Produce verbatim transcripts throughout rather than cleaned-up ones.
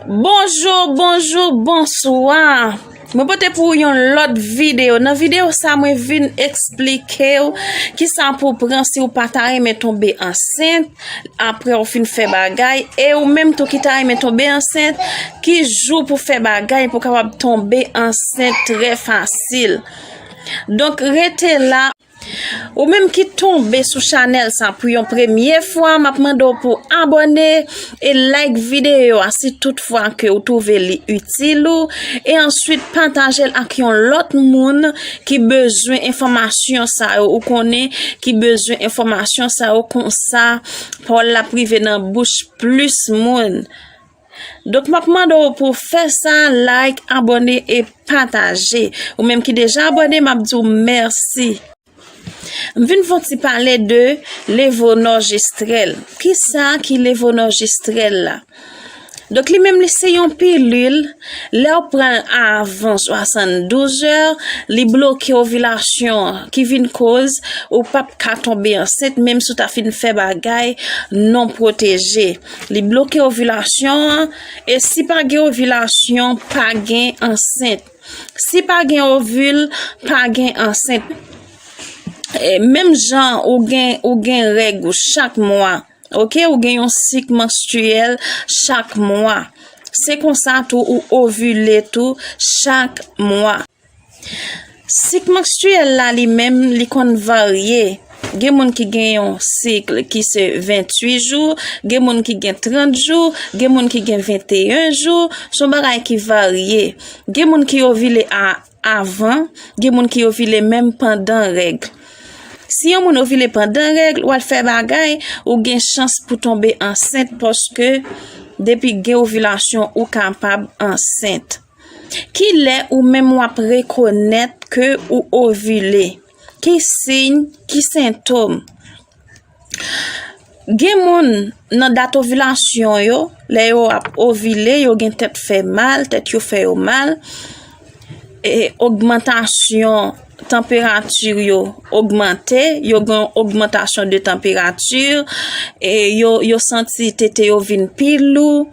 Bonjou, bonjou, bonswa. Mwen pote pou ou yon lòt videyo. Nan videyo sa, mwen vin eksplike w kisa pou w pran si w pa ta renmen tonbe ansent apre w fin fè bagay. E ou menm tou ki ta renmen tonbe ansent, ki jou pou fè bagay pou w kapab tonbe ansent trè fasil. Donk, rete la. Ou menm ki tonbe sou chanèl sa pou yon premye fwa, m ap mande w pou abòne e like videyo a si toutfwa ke w twouve li itil ou, e answit pataje l ak yon lòt moun ki bezwen enfòmasyon sa yo, ou konnen, ki bezwen enfòmasyon sa yo, konsa pawòl la ap rive nan bouch plis moun. Donk, m ap mande w pou w fè sa, like, abòne e pataje. Ou menm ki deja abòne, m ap di w mèsi. M vin fè yon ti pale de levonorgestrel. Kisa ki levonorgestrel la? Donk, li menm, li se yon pilil. Lè w pran l avan swasanndouz è, li bloke ovilasyon an, ki vin koz ou p ap ka tonbe ansent, menm si w ta fin fè bagay non pwoteje. Li bloke ovilasyon an, e si pa gen ovilasyon, pa gen ansent. Si pa gen ovil, pa gen ansent. E menm jan ou gen, ou gen règ ou chak mwa, oke, ou gen yon sik manstriyèl chak mwa. Se konsa tou ou ovile tou chak mwa. Sik manstriyèl la li menm, li konn varye. Gen moun ki gen yon sik ki se venntuit jou, gen moun ki gen trant jou, gen moun ki gen venteyen jou. Se yon bagay ki varye. Gen moun ki ovile a avan, gen moun ki ovile menm pandan règ. Si yon moun ovile pandan règ, w al fè bagay, ou gen chans pou tonbe ansent paske depi gen ovilasyon, ou kapab ansent. Ki lè ou menm w ap rekonèt ke ou ovile? Ki siy, ki sentòm? Gen moun nan dat ovilasyon yo, lè yo ap ovile, yo gen tèt fè mal, tèt yo fè yo mal, e ogmantasyon tanperati yo ogmante, yo gen ogmantasyon de tanperati, e yo, yo santi tete yo vin pi lou.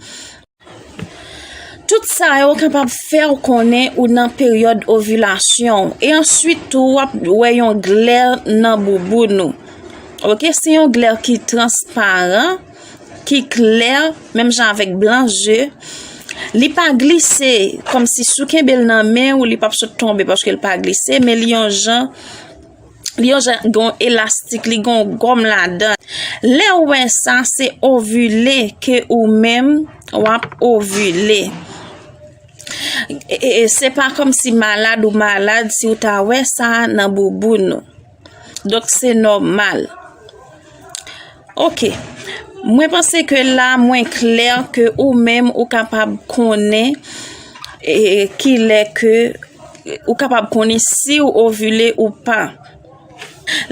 Tout sa yo kapab fè w konnen ou nan peryòd ovilasyon w. E answit tou, w ap wè yon glè nan bouboun ou. Oke, se yon glè ki transparan, ki klè, menm jan avèk blan je. Li pa glise, kòmsi si w kenbe l nan men w, li p ap sot tonbe paske l pa glise, men li yon jan, li yon jan gen yon elastik, li gen yon gòm ladan. Lè w wè sa, se ovile ke ou menm w ap ovile. E, e, e se pa kòmsi malad ou malad si w ta wè sa nan bouboun ou. Donk, se nòmal. Oke. Mwen panse ke la, mwen klè ke ou menm ou kapab konnen, e, kilè ke, ou kapab konnen si w ovile ou pa.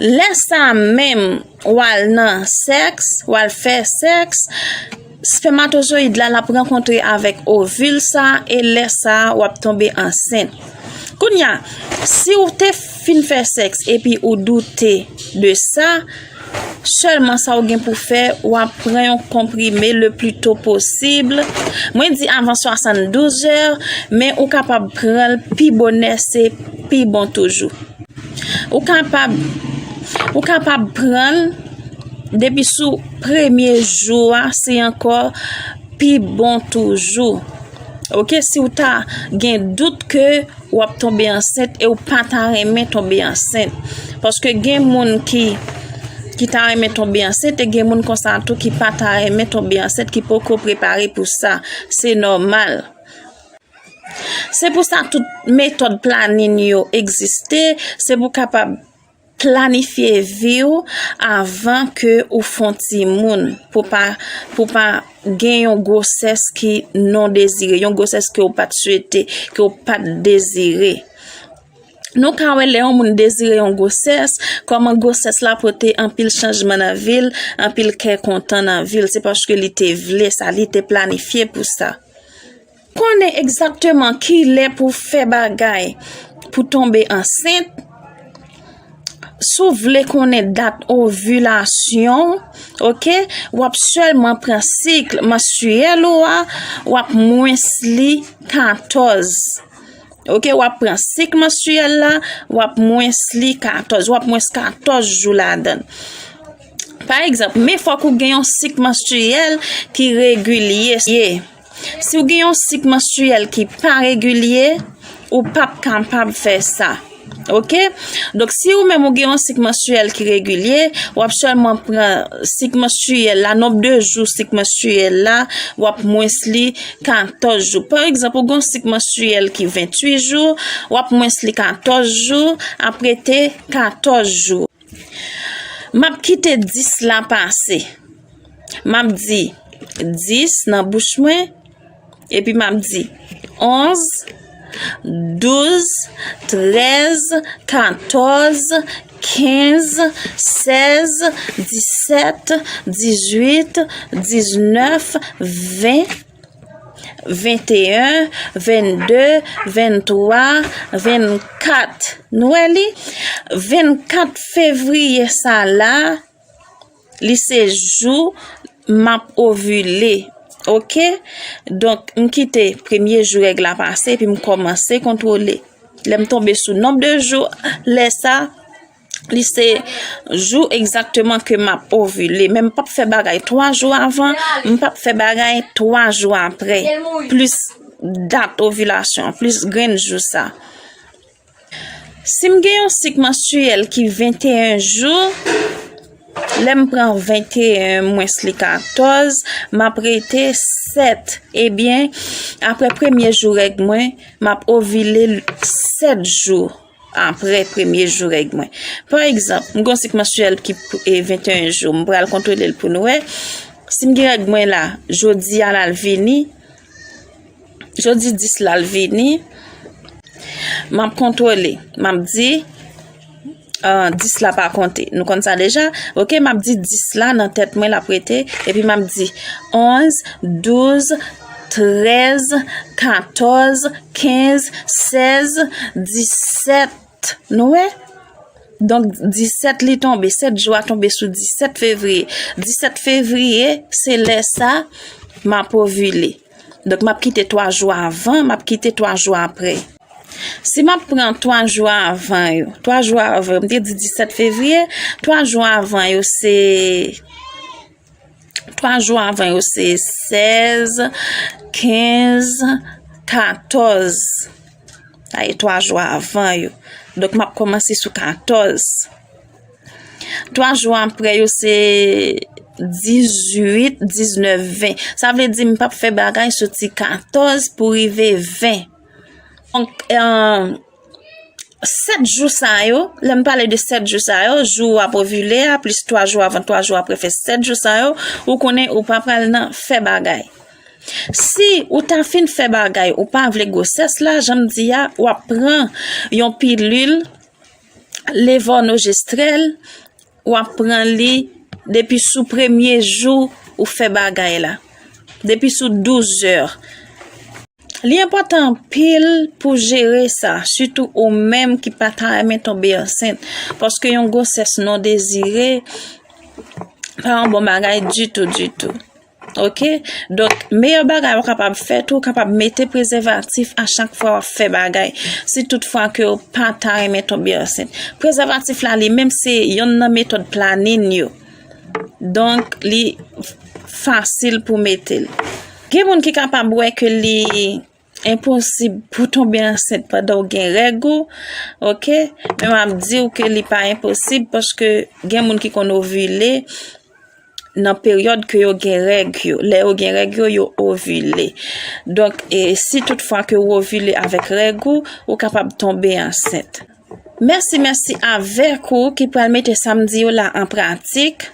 Lè sa menm, w al nan sèks, w al fè sèks, spèmatozoyid la, l ap rankontre avèk ovil sa, e lè sa, w ap tonbe ansent. Kounye a, si w te fin fè sèks epi ou doute de sa, sèlman sa w gen pou fè, w ap pran yon konprime le pli to posib. Mwen di avan swasanndouz è, men ou kapab pran l pi bonè, se pi bon toujou. Ou kapab, ou kapab pran l depi sou premye jou a, se ankò pi bon toujou. Oke, si w ta gen dout ke w ap tonbe ansent e w pa ta renmen tonbe ansent. Paske gen moun ki, ki ta renmen tonbe ansent e gen moun konsa tou ki pa ta renmen tonbe ansent, ki poko prepare pou sa. Se nòmal. Se pou sa tout metòd planin yo egziste, se pou kapab planifye vi w avan ke ou fè yon timoun, pou pa, pou pa gen yon gwosès ki non dezire, yon gwosès ke w pa t swete, ke w pa t dezire. Nou ka wè lè yon moun dezire yon gwosès, kòman gwosès la pote anpil chanjman nan vi l, anpil kè kontan nan vi l. Se paske li te vle sa, li te planifye pou sa. Konnen egzakteman kilè pou fè bagay pou tonbe ansent, Si w vle konnen dat ovilasyon, oke, w ap sèlman pran sik manstriyèl ou a, w ap mwens li katòz. Oke, w ap pran sik manstriyèl la, w ap mwens li katòz, w ap mwens katòz jou ladan l. Pa egzanp, men fòk ou gen yon sik manstriyèl ki regilye. Si w gen yon sik manstriyèl ki pa regilye, ou p ap kapab fè sa. Oke? Donk, si ou menm ou gen yon sik manstriyèl ki regilye, w ap sèlman pran sik manstriyèl la, nonb de jou sik manstriyèl la, w ap mwens li katòz jou. Pa egzanp, ou gen yon sik manstriyèl ki venntuit jou, w ap mwens li katòz jou, ap rete katòz jou. M ap kite dis la pase. M ap di dis nan bouch mwen, epi m ap di onz, douz, trèz, katòz, kenz, sèz, disèt, dizuit, diznèf, ven, venteyen, vennde, venntwa, vennkat. Nou wè li? Vennkat fevriye sa la, li se jou m ap ovile. Oke? Donk, m kite premye jou règ la pase, epi m kòmanse kontwole. Lè m tonbe sou nonb de jou, lè sa, li se jou egzakteman ke m ap ovile. Men m p ap fè bagay twa jou avan, m p ap fè bagay twa jou apre. Plis dat ovilasyon, plis grenn jou sa. Si m gen yon sik manstriyèl ki venteyen jou, lè m pran venteyen mwens li katòz, m ap rete sèt. Ebyen, apre premye jou règ mwen, m ap ovile sèt jou apre premye jou règ mwen. Pa egzanp, m gen yon sik manstriyèl ki, e, venteyen jou, m pral kontwole l pou nou wè. Si m gen règ mwen la, jodi a l al vini, jodi dis la l vini, m ap kontwole, m ap di, ah, dis la pa konte. Nou konn sa deja. Oke, m ap di dis la nan tèt mwen, l ap rete. Epi m ap di onz, douz, trèz, katòz, kenz, sèz, disèt. Nou wè? Donk, disèt li tonbe, sèt jou a tonbe sou disèt fevriye. Disèt fevriye, se lè sa m ap ovile. Donk, m ap kite twa jou avan, m ap kite twa jou apre. Si m ap pran twa jou avan yo, twa jou avan yo, m te di disèt fevriye, twa jou avan yo se, twa jou avan yo se sèz, kenz, katòz. Sa e twa jou avan yo. Donk, m ap kòmanse sou katòz. Twa jou apre yo se dizuit, diznèf, ven. Sa vle di m p ap fè bagay soti katòz pou rive ven. Donk, eh, sèt jou sa yo, lè m pale de sèt jou sa yo, jou w ap ovile a, plis twa jou avan, twa jou apre, fè sèt jou sa yo, ou konnen ou pa pral nan fè bagay. Si ou ta fin fè bagay, ou pa vle gwosès la, jan m di a, w ap pran yon pilil levonojestrèl, w ap pran li depi sou premye jou ou fè bagay la. Depi sou douz zè. Li enpòtan anpil pou jere sa, sitou ou menm ki pa ta renmen tonbe ansent, paske yon gwosès non dezire pa yon bon bagay ditou, ditou. Oke? Donk, meyè bagay ou kapab fè tou, ou kapab mete prezèvatif a chak fwa w ap fè bagay, si tout fwa ke w pa ta renmen tonbe ansent. Prezèvatif la, li menm, se yonn nan metòd planin yo. Donk, li fasil pou mete l. Gen moun ki kapab wè ke li enposib pou tonbe ansent pandan w gen règ ou, oke? Men m ap di w ke li pa enposib, paske gen moun ki konn ovile nan peryòd ke yo gen règ yo. Lè yo gen règ yo, yo ovile. Donk, e, si tout fwa ke w ovile avèk règ ou, ou kapab tonbe ansent. Mèsi, mèsi avèk ou ki pral mete sa m di yo la an pratik.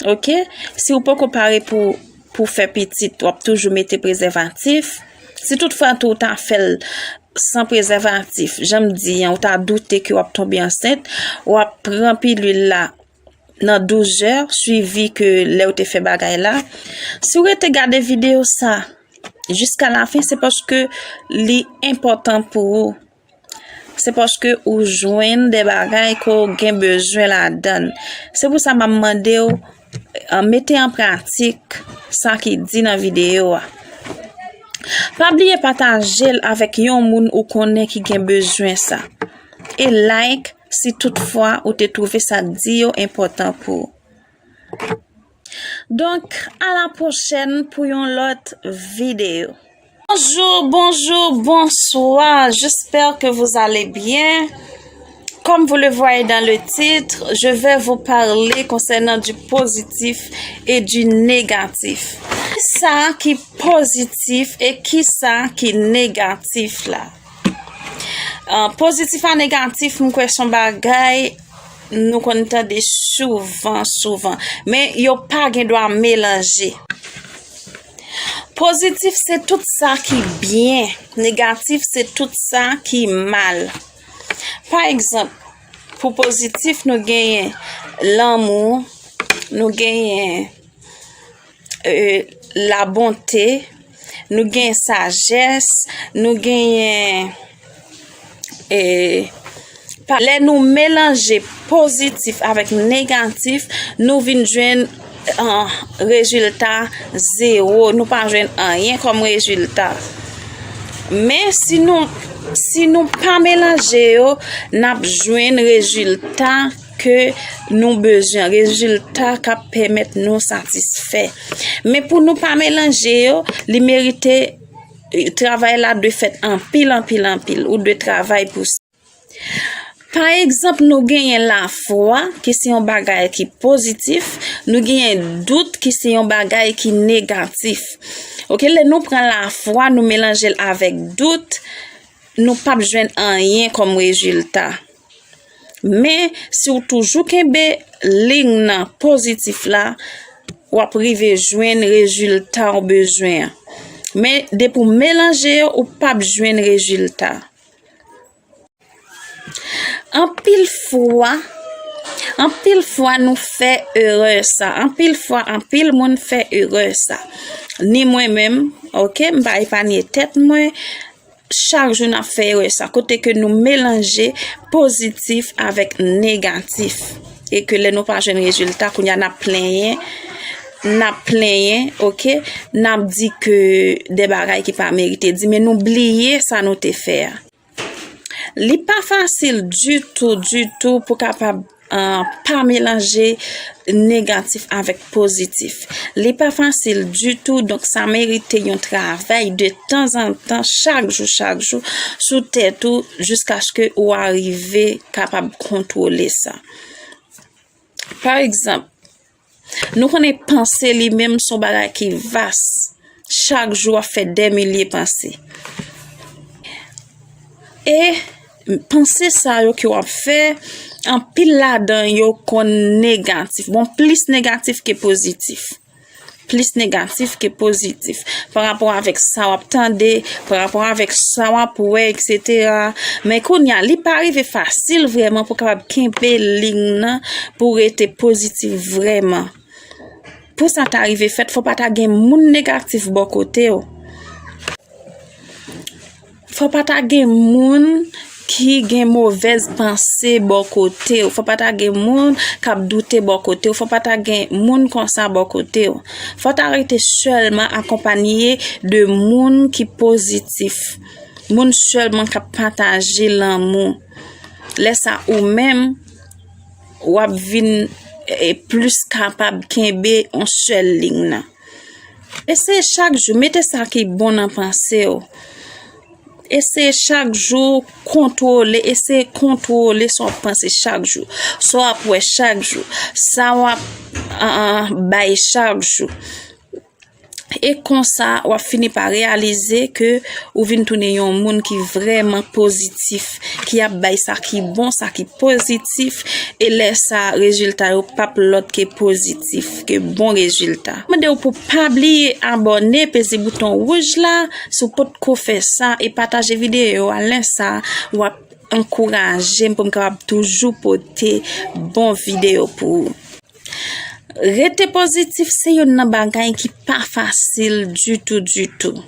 Oke? Si w poko pare pou, pou fè pitit, w ap toujou mete prezèvatif. Si tout fwa tou w ta fè l san prezèvatif, jan m di an, ou ta doute ke w ap tonbe ansent, w ap pran pilil la nan douz zè, swivi ke lè w te fè bagay la. Si w rete gade videyo sa jiska lafen, se paske li enpòtan pou ou. se paske ou jwenn de bagay ke w gen bezwen ladan l. Se pou sa m ap mande w, eh, mete an pratik sa ki di nan videyo a. Pa bliye pataje l avèk yon moun ou konnen ki gen bezwen sa. E like si toutfwa ou te twouve sa k di yo enpòtan pou ou. Donk, à la prochaine pou yon lòt videyo. Bonjour, bonjour, bonsoir. J'espère que vous allez bien. Comme vous le voyez dans le titre, je vais vous parler concernant du positif et du négatif. Kisa ki pozitif e kisa ki negatif la? Ah, pozitif a negatif, m kwè se yon bagay nou konn tande souvan, souvan. Men yo pa gen dwa melanje. Pozitif se tout sa ki byen, negatif se tout sa ki mal. Pa egzanp, pou pozitif, nou genyen lanmou, nou genyen, eh, labonte, nou genyen sajès, nou genyen, eh, pa-, lè nou melanje pozitif avèk negatif, nou vin jwenn, ah, rezilta zewo. Nou pa jwenn anyen kòm rezilta. Men si nou, si nou pa melanje yo, n ap jwenn rezilta ke nou bezwen, rezilta k ap pèmèt nou satisfè. Men pou nou pa melanje yo, li merite, eh, travay la dwe fèt anpil, anpil, anpil. Ou dwe travay pou sa. Pa egzanp, nou genyen lafwa, ki se yon bagay ki pozitif, nou genyen dout, ki se yon bagay ki negatif. Oke, lè nou pran lafwa, nou melanje l avèk dout, nou p ap jwenn anyen kòm rezilta. Men, si w toujou kenbe liy nan pozitif la, w ap rive jwenn rezilta w bezwen an. Men, depi w melanje yo, ou p ap jwenn rezilta. Anpil fwa, anpil fwa nou fè erè sa. Anpil fwa, anpil moun fè erè sa. Ni mwen menm, oke, m pa epanye tèt mwen. Chak jou n ap fè erè sa, kote ke nou melanje pozitif avèk negatif. E ke lè nou pa jwenn rezilta, kounye a n ap plenyen, n ap plenyen, oke? N ap di ke de bagay ki pa merite di, men nou bliye sa nou te fè a. Li pa fasil ditou, ditou pou kapab, ah, pa melanje negatif avèk pozitif. Li pa fasil ditou, donk sa merite yon travay de tanzantan, chak jou, chak jou, sou tèt ou, jiskaske ou arive kapab kontwole sa. Pa egzanp, nou konnen panse li menm se yon bagay ki vas. Chak jou w ap fè dè milye panse. E panse sa yo ke w ap fè, anpil ladan yo konn negatif. Bon, plis negatif ke pozitif. Plis negatif ke pozitif. Pa rapò avèk sa w ap tande, pa rapò avèk sa w ap wè, etsetera. Men kounye a, li pa rive fasil vrèman pou w kapab kenbe liy nan, pou w rete pozitif vrèman. Pou sa ta rive fèt, fò pa ta gen moun negatif bò kote w. Fò pa ta gen moun ki gen movèz panse bò kote w. Fò pa ta gen moun k ap doute bò kote w. Fò pa ta gen moun konsa bò kote w. Fò ta rete sèlman akonpanye de moun ki pozitif. Moun sèlman k ap pataje lanmou. Lè sa, ou menm, w ap vin, e, plis kapab kenbe yon sèl liy nan. Eseye chak jou, mete sa ki bon nan panse w. Eseye chak jou kontwole, eseye kontwole sa w ap panse chak jou, sa w ap wè chak jou, sa w ap, ah, ah, bay chak jou. E konsa, w ap fini pa reyalize ke ou vin tounen yon moun ki vrèman pozitif, ki ap bay sa ki bon, sa ki pozitif, e lè sa, rezilta yo p ap lòt ke pozitif, ke bon rezilta. Mande w pou pa bliye abòne, peze bouton wouj la, si w potko fè sa, e pataje videyo a, lè sa, w ap ankouraje m pou m kapab toujou pote bon videyo pou ou. Rete pozitif se youn nan bagay ki pa fasil ditou, ditou.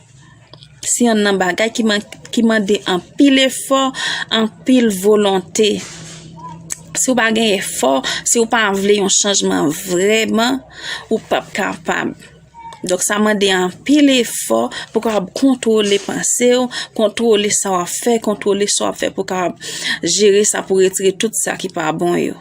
se yonn nan bagay ki, man, ki mande anpil efò, anpil volonte. Si w pa gen efò, si w pa vle yon chanjman vrèman, ou p ap kapab. Donk, sa mande anpil efò pou w kapab kontwole panse w, kontwole sa w ap fè, kontwole sa w ap fè pou w kapab jere sa, pou retire tout sa ki pa bon yo.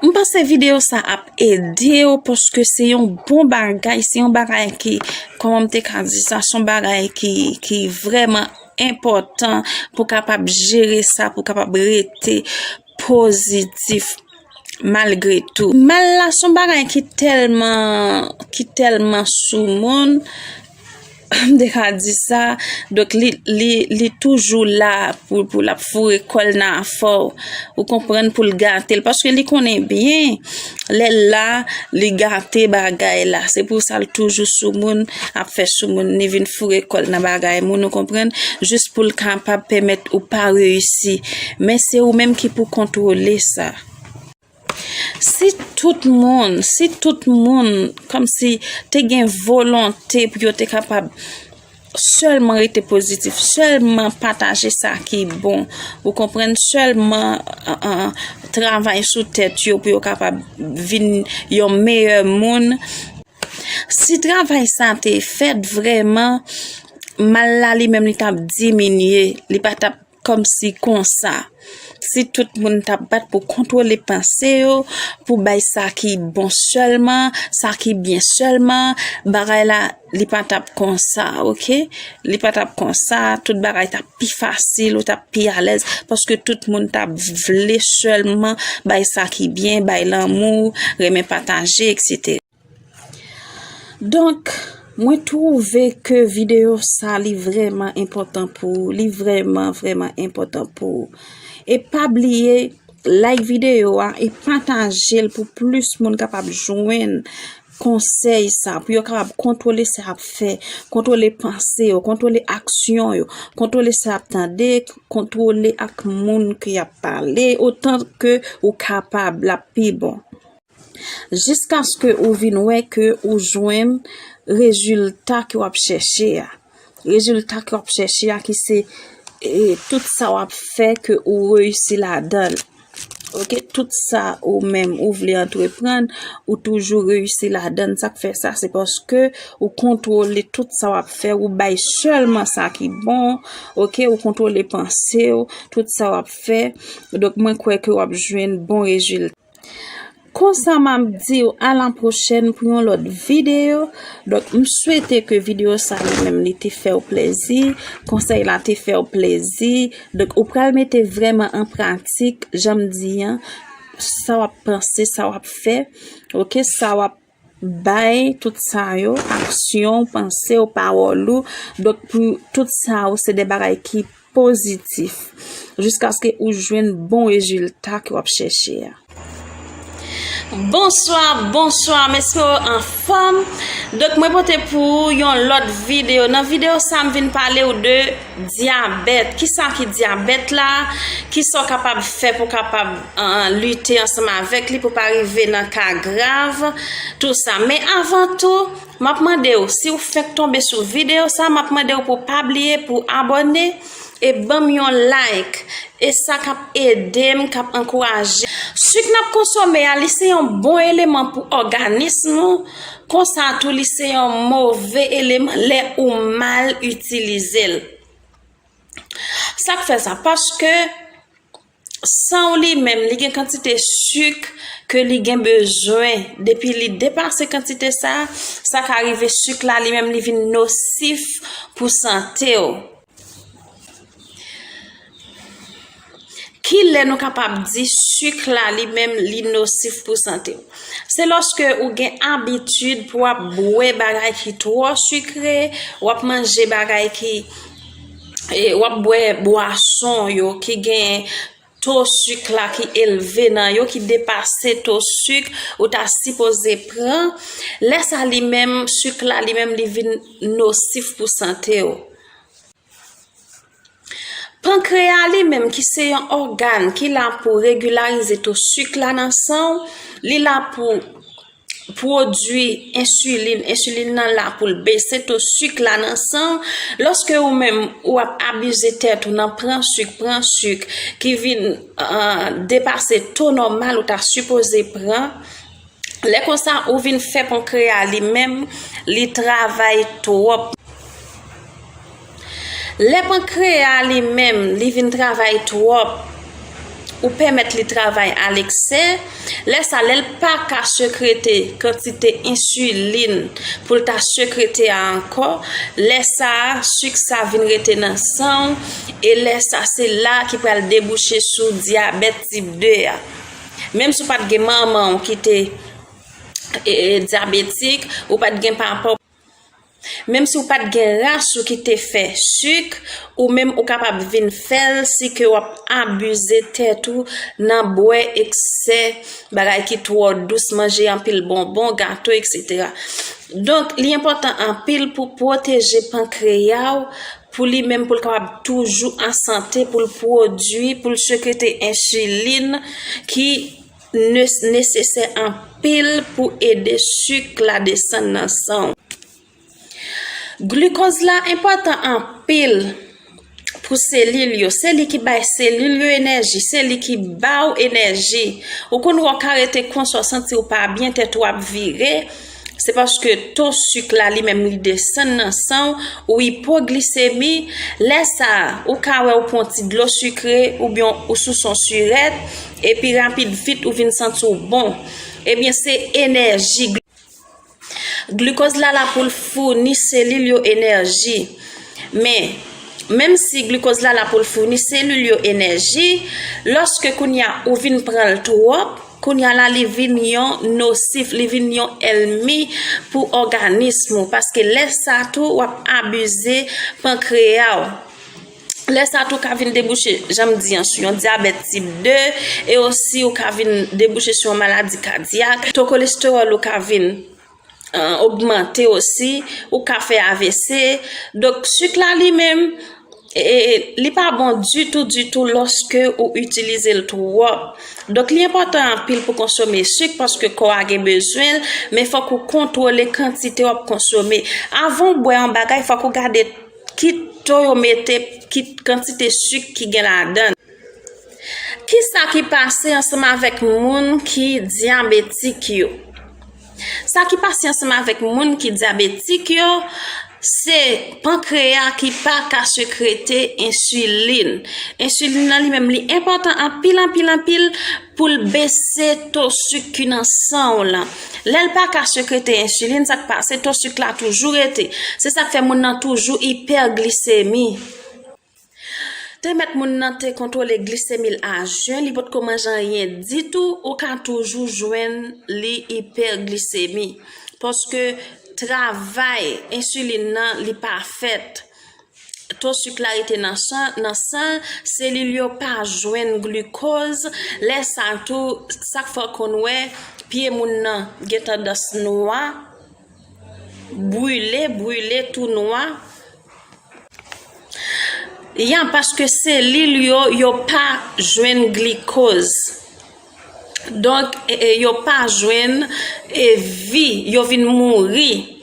M panse videyo sa ap ede w paske se yon bon bagay, se yon bagay ki, kòman m te ka di sa, se yon bagay ki, ki vrèman enpòtan pou w kapab jere sa, pou w kapab rete pozitif malgre tou. Mal la se yon bagay ki tèlman, ki tèlman sou moun, m te ka di sa. Donk, li, li, li toujou la pou, pou l ap foure kò l nan afè w. Ou konprann, pou l gate l. Paske li konnen byen, lè l la, li gate bagay la. Se pou sa l toujou sou moun, ap fè sou moun, li vin foure kò l nan bagay moun, ou konprann, jis pou l kapab pèmèt ou pa reyisi. Men se ou menm ki pou kontwole sa. Si tout moun, si tout moun, kòmsi te gen volonte pou yo te kapab sèlman rete pozitif, sèlman pataje sa ki bon, ou konprann, sèlman, an, an, travay sou tèt yo pou yo kapab vin yon meyè moun. Si travay sa te fèt vrèman, mal la li menm li t ap diminye, li pa t ap kòmsi konsa. Si tout moun t ap bat pou kontwole panse yo, pou bay sa ki bon sèlman, sa ki byen sèlman, bagay la, li pa t ap konsa, oke? Li pa t ap konsa, tout bagay t ap pi fasil, ou t ap pi alèz, paske tout moun t ap vle sèlman bay sa ki byen, bay lanmou, renmen pataje, etsetera. Donk, mwen twouve ke videyo sa li vrèman enpòtan pou ou, li vrèman, vrèman enpòtan pou ou. E pa bliye, like videyo a e pataje l pou plis moun kapab jwenn konsèy sa, pou yo kapab kontwole sa y ap fè, kontwole panse yo, kontwole aksyon yo, kontwole sa y ap tande, kontwole ak moun ke y ap pale, otan ke ou kapab, l ap pi bon. Jiskaske ou vin wè ke ou jwenn rezilta ke w ap chèche a. Rezilta ke w ap chèche a ki se, e, tout sa w ap fè ke ou reyisi ladan l. Oke, tout sa ou menm ou vle antreprann, ou toujou reyisi ladan l. Sa k fè sa, se paske ou kontwole tout sa w ap fè, ou bay sèlman sa ki bon. Oke, ou kontwole panse w, tout sa w ap fè. Donk, mwen kwè ke w ap jwenn bon rezilta. Konsa m ap di w a la pwochèn pou yon lòt videyo. Donk, m swete ke videyo sa li menm li te fè w plezi, konsèy la te fè w plezi. Donk, ou pral mete vrèman an pratik, jan m di an, sa w ap panse, sa w ap fè, oke, sa w ap bay, tout sa yo, aksyon w, panse w, pawòl ou. Donk, pou tout sa yo, se de bagay ki pozitif, jiskaske ou jwenn bon rezilta ke w ap chèche a. Bonswa, bonswa, m espere w anfòm. Donk, mwen pote pou ou yon lòt videyo. Nan videyo sa, m vin pale w de dyabèt. Kisa ki dyabèt la? Kisa w kapab fè pou w kapab, an, lite ansanm avèk li, pou w pa rive nan ka grav, tou sa. Men avan tou, m ap mande w, si w fenk tonbe sou videyo sa, m ap mande w pou w pa bliye pou w abòne e ban m yon like. E sa k ap ede m, k ap ankouraje. Sik n ap konsome a, li se yon bon eleman pou òganis nou, konsa tou li se yon move eleman lè ou mal itilize l. Sa k fè sa? Paske san w li menm, li gen kantite sik ke li gen bezwen. Depi li depase kantite sa, sa ka rive sik la li menm li vin nosif pou sante w. Kilè nou kapab di sik la li menm li nosif pou sante w? Se lòske ou gen abitid pou w ap bwè bagay ki twò sikre, w ap manje bagay ki, e, w ap bwè bwason yo ki gen to sik la ki elve nan yo, ki depase to sik ou ta sipoze pran. Lè sa li menm, sik la li menm li vin nosif pou sante w. Pankreya li menm ki se yon ògàn ki la pou regilarize to sik la nan san w, li la pou pwodui ensilin. Ensilin nan la pou l bese to sik la nan san w. Lòske ou menm ou ap abize tèt ou nan pran sik, pran sik ki vin uh, depase to nòmal ou ta sipoze pran, lè konsa ou vin fè pankreya li menm li travay twòp. Lè pankreya li menm li vin travay twòp, ou pèmèt li travay aleksè, lè sa lè l pa ka sekrete kantite ensilin pou l ta sekrete a ankò, lè sa sik sa vin rete nan san w, e lè sa se la ki pral debouche sou dyabèt tip de a. Menm si w pa t gen manman w ki te e, e, dyabetik, ou pa t gen papa w, menm si w pa t gen ras ou ki te fè sik, ou menm ou kapab vin fè l si ke w ap abize tèt ou nan bwè eksè bagay ki twò dous, manje anpil bonbon, gato, etsetera. Donk, li enpòtan anpil pou pwoteje pankreya w, pou li menm pou l kapab toujou an sante, pou l pwodui, pou l sekrete ensilin ki nesesè anpil pou ede sik la desann nan san w. Glikoz la enpòtan anpil pou selil yo. Se li ki bay selil yo enèji, se li ki ba w enèji. Ou konn wè w ka rete konsa w santi w pa byen, tèt ou ap vire. Se paske to sik la li menm li desann nan san w, ou ipoglisemi. Lè sa a, ou ka wè ou pran ti dlo sikre oubyen ou sou son sirèt, epi rapid vit ou vin santi w bon. Ebyen, se enèji. Glikoz la la pou l founi selil yo enèji. Men, menm si glikoz la la pou l founi selil yo enèji, lòske kounye a ou vin pran l twòp, kounye a la li vin yon nosif, li vin yon ènmi pou òganis ou, paske lè sa tou w ap abize pankreya w. Lè sa tou ka vin debouche, jan m di an, sou yon dyabèt tip de, e osi ou ka vin debouche sou yon maladi kadyak. To kolestewòl ou ka vin ogmante osi, ou ka fè A V C. Donk, sik la li menm, e, li pa bon ditou, ditou lòske ou itilize l twòp. Donk, li enpòtan anpil pou konsome sik paske kò a gen bezwen l, men fòk ou kontwole kantite w ap konsome. Avan w bwè yon bagay, fòk ou gade ki to yo mete, ki kantite sik ki gen ladan l. Kisa ki pase ansanm avèk moun ki dyabetik yo? Sa ki pase ansanm avèk moun ki dyabetik yo, se pankreya ki pa ka sekrete ensilin. Ensilin nan li menm li enpòtan anpil, anpil, anpil pou l bese to sik ki nan san w lan. Lè l pa ka sekrete ensilin, sa k pase, to sik la toujou rete. Se sa k fè moun nan toujou ipèglisemi. Te mèt moun nan te kontwole glisemi l a jen, li potko manje anyen ditou, ou ka toujou jwenn li ipèglisemi. Paske travay ensilin nan li pa fèt. To sik la rete nan san, nan san, selil yo pa jwenn glikoz. Lè sa tou, sa k fè w konn wè pye moun nan gen tandans nwa, brile, brile tou nwa. Ya, paske selil yo, yo pa jwenn glikoz. Donk, e, e, yo pa jwenn, e, vi, yo vin mouri.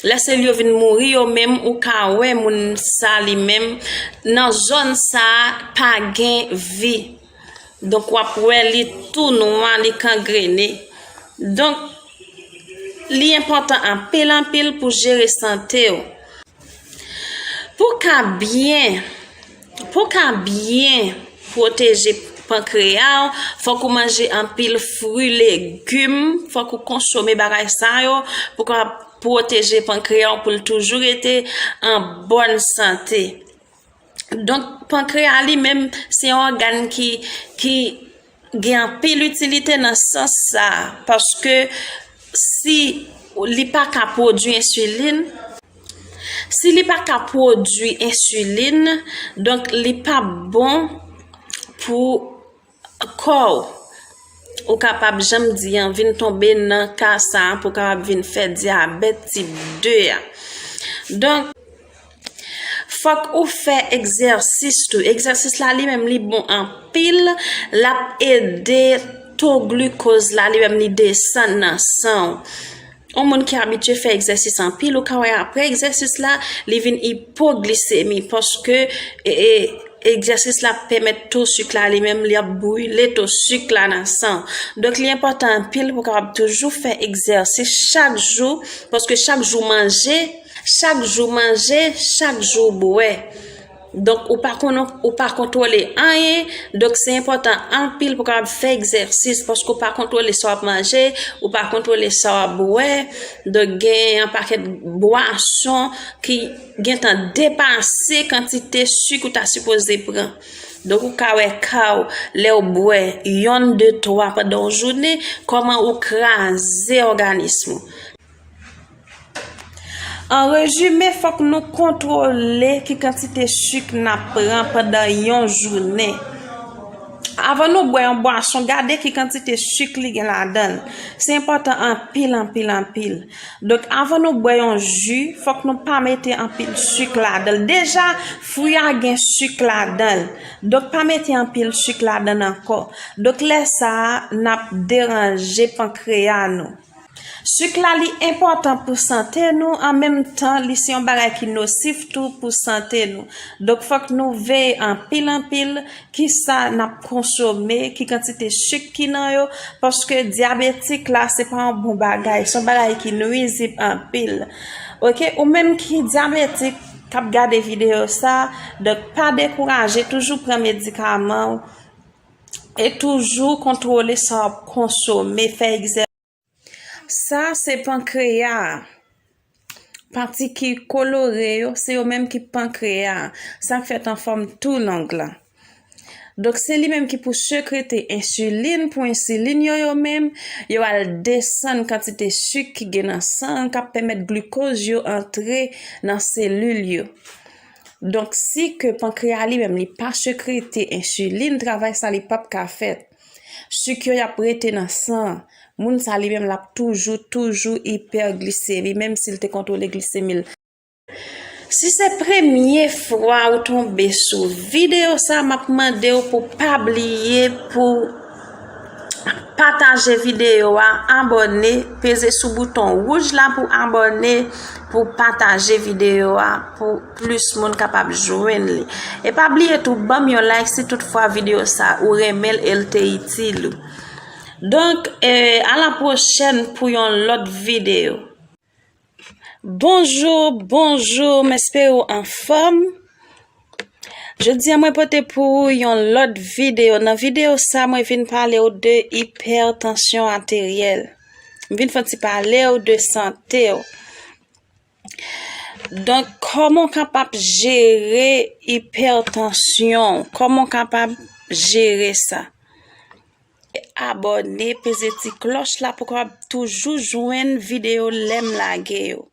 Lè selil yo vin mouri, yo menm, ou ka wè moun sa li menm, nan zòn sa a, pa gen vi. Donk, w ap wè li tou nwa, li kangrene. Donk, li enpòtan anpil, anpil pou jere sante w. Pou w ka byen, pou w ka byen pwoteje pankreya w, fòk ou manje anpil fwi, legim, fòk ou konsome bagay sa yo pou w ka pwoteje pankreya w pou l toujou rete an bòn sante. Donk, pankreya li menm, se yon ògàn ki, ki gen anpil itilite nan sans sa a, paske si li pa ka pwodui ensilin, si li pa ka pwodui ensilin, donk li p ap bon pou kò w. Ou kapab, jan m di an, vin tonbe nan ka sa a pou w kapab vin fè dyabèt tip de a. Donk, fòk ou fè egzèsis tou. Egzèsis la li menm li bon anpil, l ap ede to glikoz la, li menm li desann nan san w. Yon moun ki abitye fè egzèsis anpil, ou ka wè apre egzèsis la, li vin ipoglisemi, paske, e, e, egzèsis la pèmèt to sik la, li menm, li ap brile to sik la nan san w. Donk, li enpòtan anpil pou w kapab toujou fè egzèsis chak jou, paske chak jou manje, chak jou manje, chak jou bwè. Donk, ou pa konn, ou pa kontwole anyen. Donk, se enpòtan anpil pou w kapab fè egzèsis, paske ou pa kontwole sa w ap manje, ou pa kontwole sa w ap bwè. Donk, gen yon pakèt bwason ki gentan depase kantite sik ou ta sipoze pran. Donk, ou ka wè ka w, lè w bwè yonn, de, twa pandan yon jounen, kòman ou kraze òganis ou. An rezime, fòk nou kontwole ki kantite sik n ap pran pandan yon jounen. Avan nou bwè yon bwason, gade ki kantite sik li gen ladan l. Se enpòtan anpil, anpil, anpil. Donk, avan nou bwè yon ji, fòk nou pa mete anpil sik ladan l. Deja, fwi a gen sik ladan l. Donk, pa mete anpil sik ladan l ankò. Donk, lè sa a, n ap deranje pankreya nou. Sik la, li enpòtan pou sante nou, an menm tan, li se yon bagay ki nosif tou pou sante nou. Donk, fòk nou veye anpil, anpil, kisa n ap konsome, ki kantite sik ki nan yo, paske dyabetik la, se pa yon bon bagay, se yon bagay ki nwizib anpil. Oke, ou menm ki dyabetik, k ap gade videyo sa, donk pa dekouraje, toujou pran medikaman w, e toujou kontwole sa w ap konsome, fè egzèsis. Sa se pankreya a. Pati ki kolore yo, se yo menm ki pankreya a. Sa k fèt an fòm tou long la. Donk, se li menm ki pou sekrete ensilin, pou ensilin yo, yo menm, yo al desann kantite sik ki gen nan san an, k ap pèmèt glikoz yo antre nan selil yo. Donk, si ke pankreya li menm, li pa sekrete ensilin, travay sa li p ap ka fèt. Sik yo, y ap rete nan san an. Moun sa li menm, l ap toujou, toujou ipèglisemi, menm si l te kontwole glisemi l. Si se premye fwa ou tonbe sou videyo sa, m ap mande w pou pa bliye pou pataje videyo a, abòne, peze sou bouton wouj la pou abòne, pou pataje videyo a, pou plis moun kapab jwenn li. E pa bliye tou, ban m yon like si toutfwa videyo sa ou renmen l e l te itil ou. Donk, eh, a la pwochèn pou yon lòt videyo. Bonjou, bonjou, m espere w anfòm. Jodi a, mwen pote pou ou yon lòt videyo. Nan videyo sa, mwen vin pale w de ipètansyon ateryèl. M vin fè yon ti pale w de sante w. Donk, kòman w kapab jere ipètansyon w? Kòman w kapab jere sa? Abòne, peze ti klòch la pou w kapab toujou jwenn videyo lè m lage yo.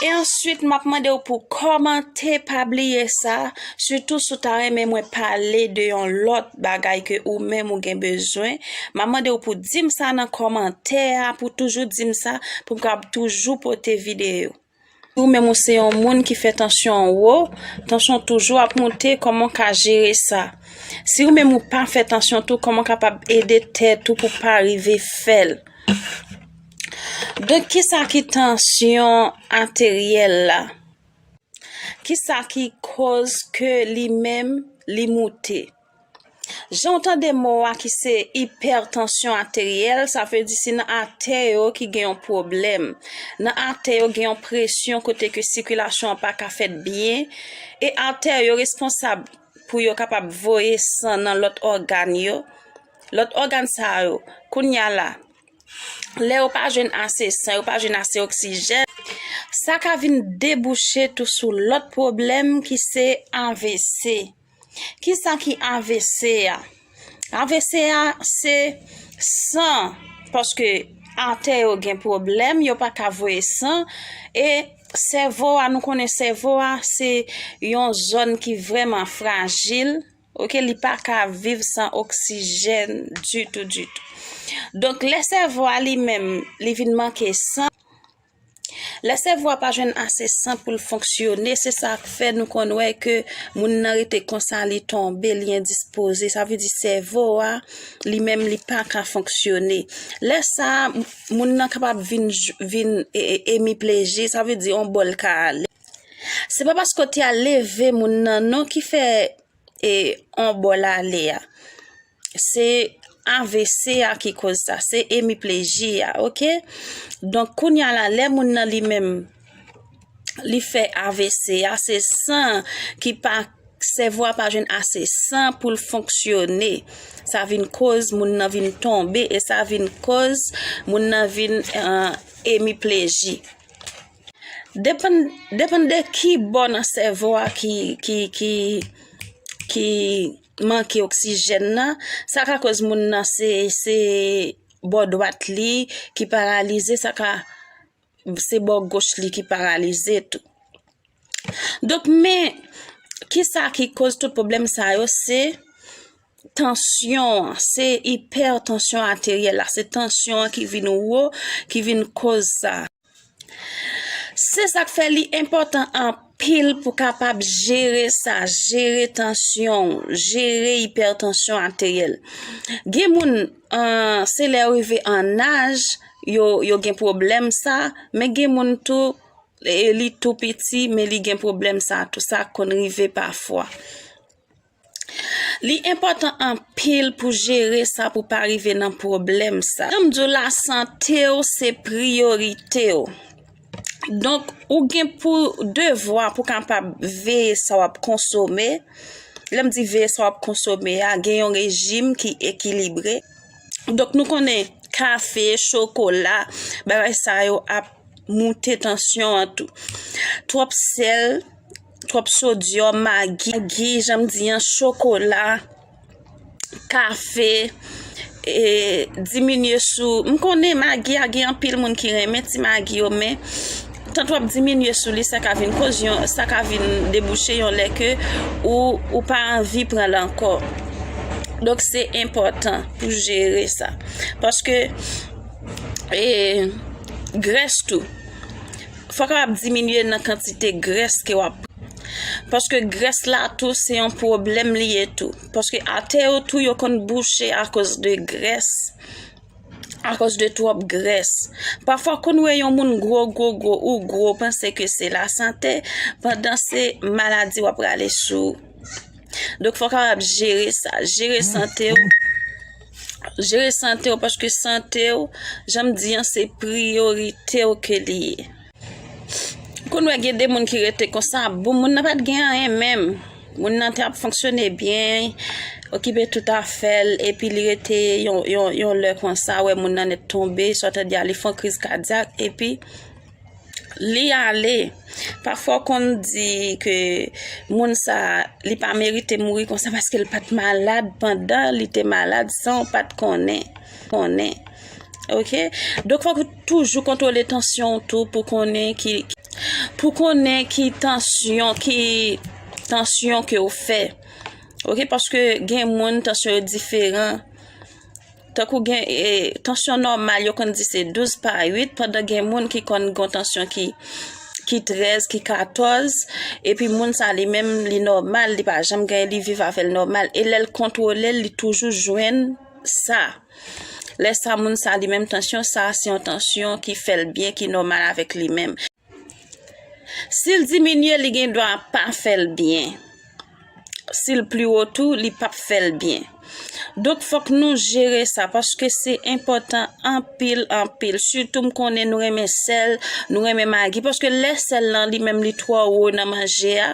E answit, m ap mande w pou w kòmante, pa bliye sa, sitou si w ta renmen mwen pale de yon lòt bagay ke ou menm ou gen bezwen. M ap mande w pou w di m sa nan kòmantè a, pou w toujou di m sa, pou m kapab toujou pote videyo. Si ou menm ou se yon moun ki fè tansyon w wo, tansyon w toujou ap monte, kòman w ka jere sa? Si ou menm ou pa fè tansyon tou, kòman w kapab ede tèt ou pou pa rive fè l? Donk, kisa ki tansyon ateryèl la? Kisa ki koz ke li menm li moute? Jan w tande mo a ki se ipètansyon ateryèl, sa vle di se nan atè yo ki gen yon pwoblèm. Nan atè yo gen yon presyon kote ke sikilasyon an pa ka fèt byen, e atè yo responsab pou yo kapab voye san nan lòt ògàn yo. Lòt ògàn sa yo, kounye a la, lè yo pa jwenn ase san, yo pa jwenn ase oksijèn, sa ka vin debouche tou sou lòt pwoblèm ki se A V C. Kisa ki A V C a? A V C a se san, paske atè yo gen pwoblèm, yo pa ka voye san, e sèvo a, nou konnen sèvo a se yon zòn ki vrèman frajil, oke, li pa ka viv san oksijèn ditou, ditou. Donk, lè sèvo a li menm, li vin manke san, Lè sèvo a pa jwenn ase san pou l fonksyone, se sa k fè nou konn wè ke moun nan rete konsa, li tonbe, li endispoze. Sa vle di sèvo a, li menm, li pa ka fonksyone. Lè sa a, m- moun nan kapab vin, j- vin e, e, emipleji, sa vle di yon bò l ka ale. Se pa paske w te al leve moun nan non ki fè e, yon bò l ale a. Se A V C a ki koz sa, se emipleji a, oke? Donk, kounye a la, lè moun nan li menm, li fè A V C a, se san ki pa, sèvo a pa jwenn ase san pou l fonksyone. Sa vin koz moun nan vin tonbe e sa vin koz moun nan vin eh, emipleji. Depann, depann de ki bò nan sèvo a ki, ki, ki, ki manke oksijèn nan, sa ka koz moun nan se, se bò dwat li ki paralize, sa ka se bò goch li ki paralize tou. Donk, men, kisa ki koz tout pwoblèm sa yo? Se tansyon an, se ipètansyon ateryèl la, se tansyon an ki vin wo, ki vin koz sa. Se sa k fè li enpòtan anpil pou kapab jere sa, jere tansyon w, jere ipètansyon ateryèl. Gen moun, an, se lè yo rive an aj, yo, yo gen pwoblèm sa, men gen moun tou, e, li tou piti, men li gen pwoblèm sa tou. Sa konn rive pafwa. Li enpòtan anpil pou jere sa, pou pa rive nan pwoblèm sa. Jan m di w la, sante w se priyorite w. Donk, ou gen pou devwa pou kapab veye sa w ap konsome. Lè m di veye sa w ap konsome a, gen yon rejim ki ekilibre. Donk, nou konnen kafe, chokola, bagay sa yo ap moute tansyon an tou. Twòp sèl, twòp sodyòm, magi, magi, jan m di an, chokola, kafe, e, diminye sou, m konnen magi a gen anpil moun ki renmen ti magi yo, men tanto w ap diminye sou li, sa ka vin koz yon, sa ka vin debouche yon lè ke ou, ou pa anvi pran l ankò. Donk, se enpòtan pou jere sa. Paske, e, grès tou, fò w kapab diminye nan kantite grès ke w ap pran. Paske grès la tou, se yon pwoblèm li ye tou. Paske atè yo tou, yo konn bouche akoz de grès, akoz de twòp grès. Pafwa, konn wè yon moun gwo, gwo, gwo, ou gwo, panse ke se lasante, pandan se maladi w ap rale sou ou. Donk, fò w kapab jere sa, jere sante w. Jere sante w, paske sante w, jan m di an, se priyorite w ke li ye. Konn wè gen de moun ki rete konsa, bon, moun nan pa t gen anyen menm. Moun nan te ap fonksyone byen, okipe tout afè l, epi li rete yon, yon, yon lè konsa, wè moun nan nèt tonbe, sòtandya li fè yon kriz kadyak, epi li ale. Pafwa w konn di ke moun sa, li pa merite mouri konsa paske l pa t malad pandan li te malad san w pa t konnen. Konnen. Oke? Donk, fòk ou toujou kontwole tansyon w tou pou konnen ki, pou konnen ki tansyon, ki tansyon ke w fè. Oke? Paske gen moun, tansyon yo diferan. Tankou gen, e, tansyon nòmal, yo konn di se douz pa uit, pandan gen moun ki konn gen tansyon ki, ki trèz, ki katòz, epi moun sa li menm, li nòmal, li pa janm gen, li viv avè l nòmal. E lè l kontwole l, li toujou jwenn sa. Lè sa, moun sa li menm, tansyon sa, se yon tansyon ki fè l byen, ki nòmal avèk li menm. Si l diminye, li gen dwa pa fè l byen. Si l pi wo tou, li p ap fè l byen. Donk, fòk nou jere sa, paske se enpòtan anpil, anpil. Sitou, m konnen nou renmen sèl, nou renmen magi, paske lè sèl lan, li menm, li twò wo nan manje a,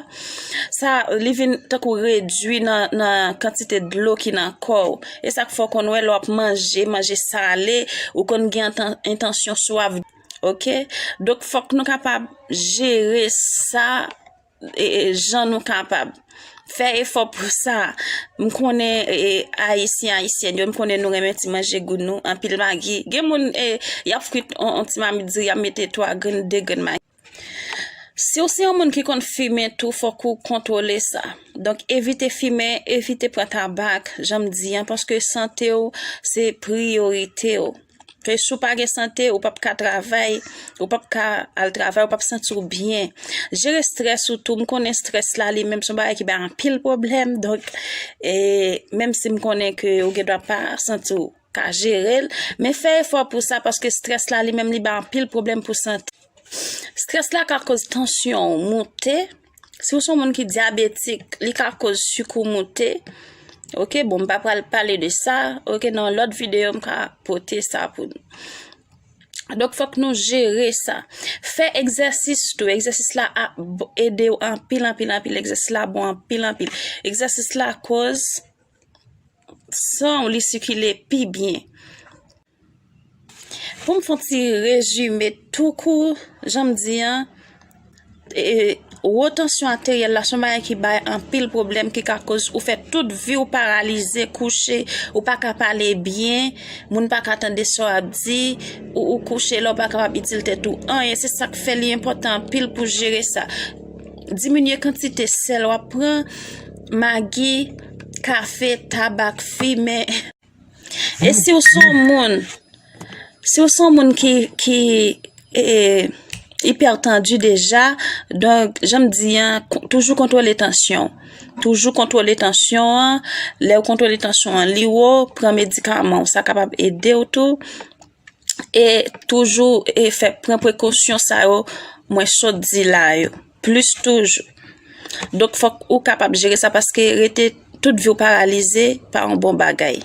sa, li vin tankou redui nan, nan kantite dlo ki nan kò w. E sa k fè w konn wè lè w ap manje, manje sale, ou konn gen entan-, entansyon swaf. Oke? Donk, fòk nou kapab jere sa, e, e, jan nou kapab. Fè efò pou sa. M konnen, e, e, Ayisyen, Ayisyèn yo, m konnen nou renmen ti manje gou nou, anpil magi. Gen moun, e, y ap frit on, on ti mamit diri, y ap mete twa grenn, de grenn magi. Si w se yon moun ki konn fimen tou, fòk ou kontwole sa. Donk, evite fimen, evite pran tabak, jan m di an, paske sante w, se priyorite w. Ke si w pa gen sante, ou p ap ka travay, ou p ap ka al travay, ou p ap santi w byen. Jere strès ou tou. M konnen strès la li menm se yon bagay ki bay anpil pwoblèm. Donk, e, menm si m konnen ke ou gen dwa pa santi w ka jere l, men fè efò pou sa, paske strès la li menm li bay anpil pwoblèm pou sante. Strès la ka koz tansyon w moute. Si w se yon moun ki dyabetik, li ka koz sik ou moute. Ok, bon, m pa pral pale de sa. Ok, nan lòt videyo, m ka pote sa pou nou. Donk, fòk nou jere sa. Fè egzèsis tou. Egzèsis la ap ede w anpil, anpil, anpil. Egzèsis la bon anpil, anpil. Egzèsis la koz san w li sikile pi byen. Pou m fè yon ti rezime tou kou, jan m di an, e, wo tansyon ateryèl la, se yon bagay ki bay anpil pwoblèm, ki ka koz ou fè tout vi w paralize, kouche, ou pa ka pale byen, moun pa ka tande sa w ap di, ou, ou kouche la, ou pa kapab itil tèt ou anyen. Se sa k fè li enpòtan anpil pou jere sa. Diminye kantite sèl w ap pran, magi, kafe, tabak, fimen. E si w se yon moun, si w se yon moun ki, ki, e, ipètandi deja, donk, jan m di an, ko-, toujou kontwole tansyon w. Toujou kontwole tansyon an. Lè w kontwole tansyon an, li wo, pran medikaman w. Sa kapab ede w tou. E toujou, e fè, pran prekosyon sa yo mwen sot di la yo. Plis toujou. Donk, fòk ou kapab jere sa, paske rete tout vi w paralize pa yon bon bagay.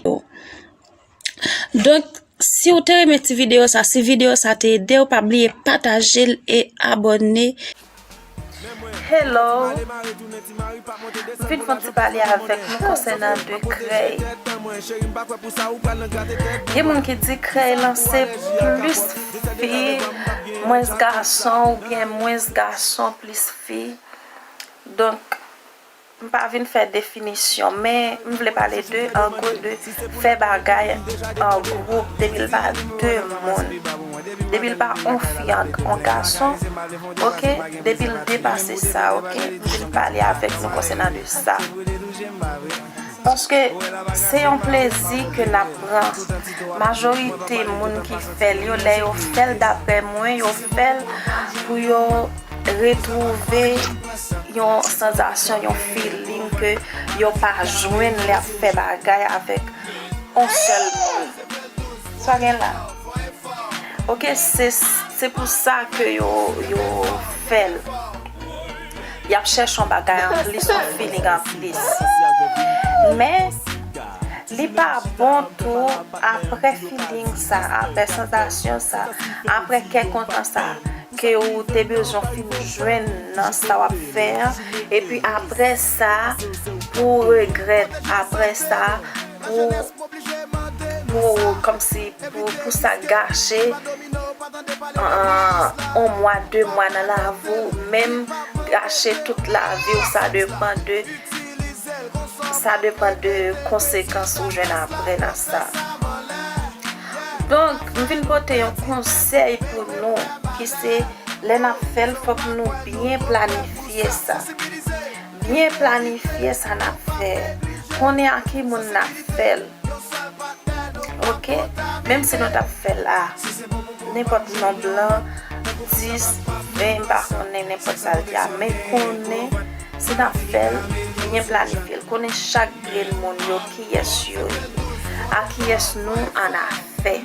Donk, si w te renmen ti videyo sa, si videyo sa te ede w, pa bliye pataje l e abòne. Hello! M vin fè yon ti pale avèk nou konsènan de krèy. Gen moun ki di krèy lan se plis fi, mwens gason, oubyen mwens gason, plis fi. Donk, m pa vin fè definisyon, men m vle pale de, an gwo, de fè bagay an gwoup, depi l pa de moun. Depi l pa on fi ak on gason, ok? Depi l depase sa, ok? M vin pale avèk nou konsènan de sa. Paske se yon plezi ke n ap pran. Majorite moun ki fè l yo, lè yo fè l, daprè mwen, yo fè l pou yo retwouve yon sansasyon, yon feeling ke yo pa jwenn lè y ap fè bagay avèk yon sèl moun. Sa gen la. Ok, se, se pou sa ke yo, yo fè l. Y ap chèche yon bagay anplis, yon feeling anplis. Men, li pa bon tou, apre feeling sa, apre sansasyon sa, apre kè kontan sa, ke ou te bezwen fin jwenn nan sa w ap fè an, epi apre sa, pou w regrèt, apre sa, pou, pou, kòmsi, pou, pou sa gache, an, an, on mwa, de mwa nan lavi w, menm gache tout lavi w, sa depann de, sa depann de konsekans ou jwenn apre nan sa. Donk, m vin pote yon konsèy pou nou, ki se, lè n ap fè l, fòk nou byen planifye sa. Byen planifye sa n ap fè. Konnen a ki moun n ap fè l. Ok? Menm si nou t ap fè l a nenpòt nonb lan, dis, ven, m pa konnen nenpòt sa l te a, men konnen si n ap fè l, byen planifye l. Konnen chak grenn moun yo, kiyès yo ye, a kiyès nou ann afè.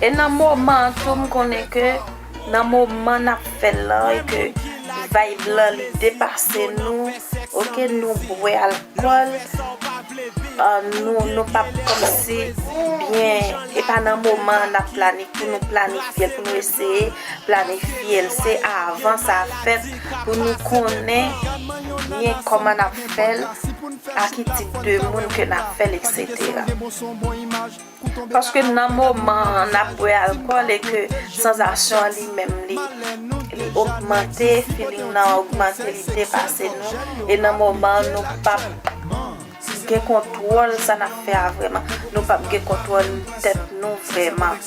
E nan moman an tou, m konnen ke nan moman n ap fè l lan e ke vibe lan li depase nou, ok, nou bwè alkòl, ah, nou, nou p ap kòmsi byen, e pa nan moman an n ap plani-, pou nou planifye l, pou nou eseye planifye l. Se avan sa fèt pou nou konnen byen kòman n ap fè l, a ki tip de moun ke n ap fè l, etsetera. Paske nan moman an n ap bwè alkòl e ke sansasyon an li menm li, li ogmante, feeling nan ogmante, li depase nou, e nan moman an nou p ap gen kontwòl sa n ap fè a vrèman, nou p ap gen kontwòl tèt nou vrèman.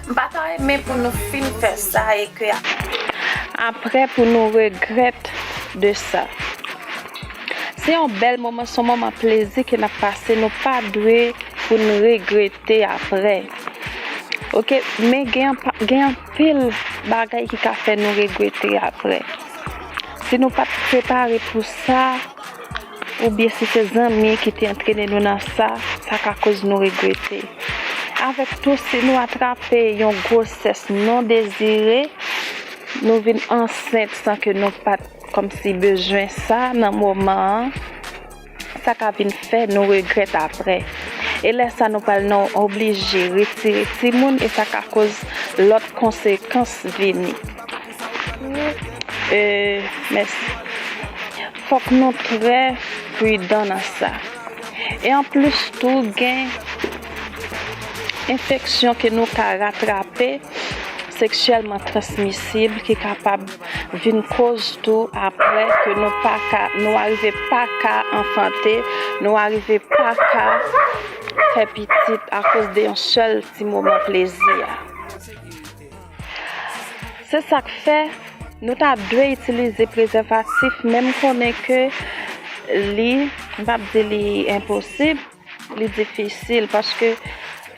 M pa ta renmen pou nou fin fè sa e ke apre pou nou regrèt de sa. Se yon bèl moman, se yon moman plezi ke n ap pase. Nou pa dwe pou n regrete apre. Oke, men gen anpa- gen anpil bagay ki ka fè nou regrete apre. Si nou pa t prepare pou sa, oubyen si se zanmi ki te antrene nou nan sa, sa ka koz nou regrete. Avèk tou, si nou atrape yon gwosès non dezire, nou vin ansent san ke nou pa t kòmsi bezwen sa nan moman an, sa ka vin fè nou regrèt apre. E lè sa nou pral nan oblije retire timoun e sa ka koz lòt konsekans vini. E, mèsi. Fòk nou trè pridan nan sa. E anplis tou gen enfeksyon ke nou ka ratrape seksyèlman transmisib ki kapab vin koz tou apre ke nou pa ka, nou arive pa ka anfante, nou arive pa ka fè pitit akoz de yon sèl ti moman plezi a. Se sa k fè nou ta dwe itilize prezèvatif, men m konnen ke li, m p ap di li enposib, li difisil paske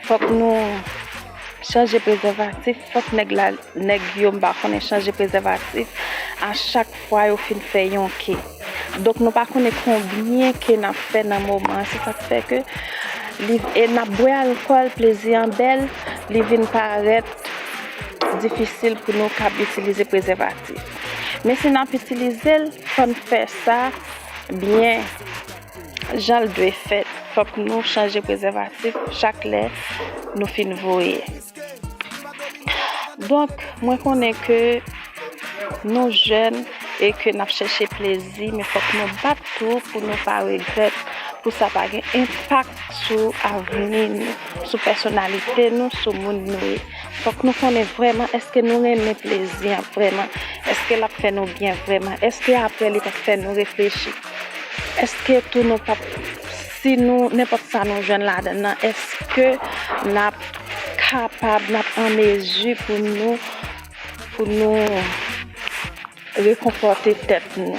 fòk nou chanje prezèvatif, fòk nèg la, nèg yo m pa konnen chanje prezèvatif a chak fwa yo fin fè yon ke. Donk nou pa konnen konbyen ke n ap fè nan moman an, se sa k fè ke li, e n ap bwè alkòl, plezi an bèl, li vin parèt difisil pou nou kab itilize prezèvatif. Men si n ap itilize l, fò n fè sa byen jan l dwe fèt. Fòk nou chanje prezèvatif chak lè nou fin voye. Donk, mwen konnen ke nou jèn e ke n ap chèche plezi, men fòk nou bat tou pou nou pa regrèt, pou sa pa gen enpak sou avni nou, sou pèsonalite nou, sou moun nou ye. Fòk nou konnen vrèman èske nou renmen plezi an vrèman, èske l ap fè nou byen vrèman, èske apre li p ap fè nou reflechi, èske tou nou p ap, si nou, nenpòt sa nou jwenn ladan nan, èske n ap kapab, n ap an mezi pou nou, pou nou rekonfòte tèt nou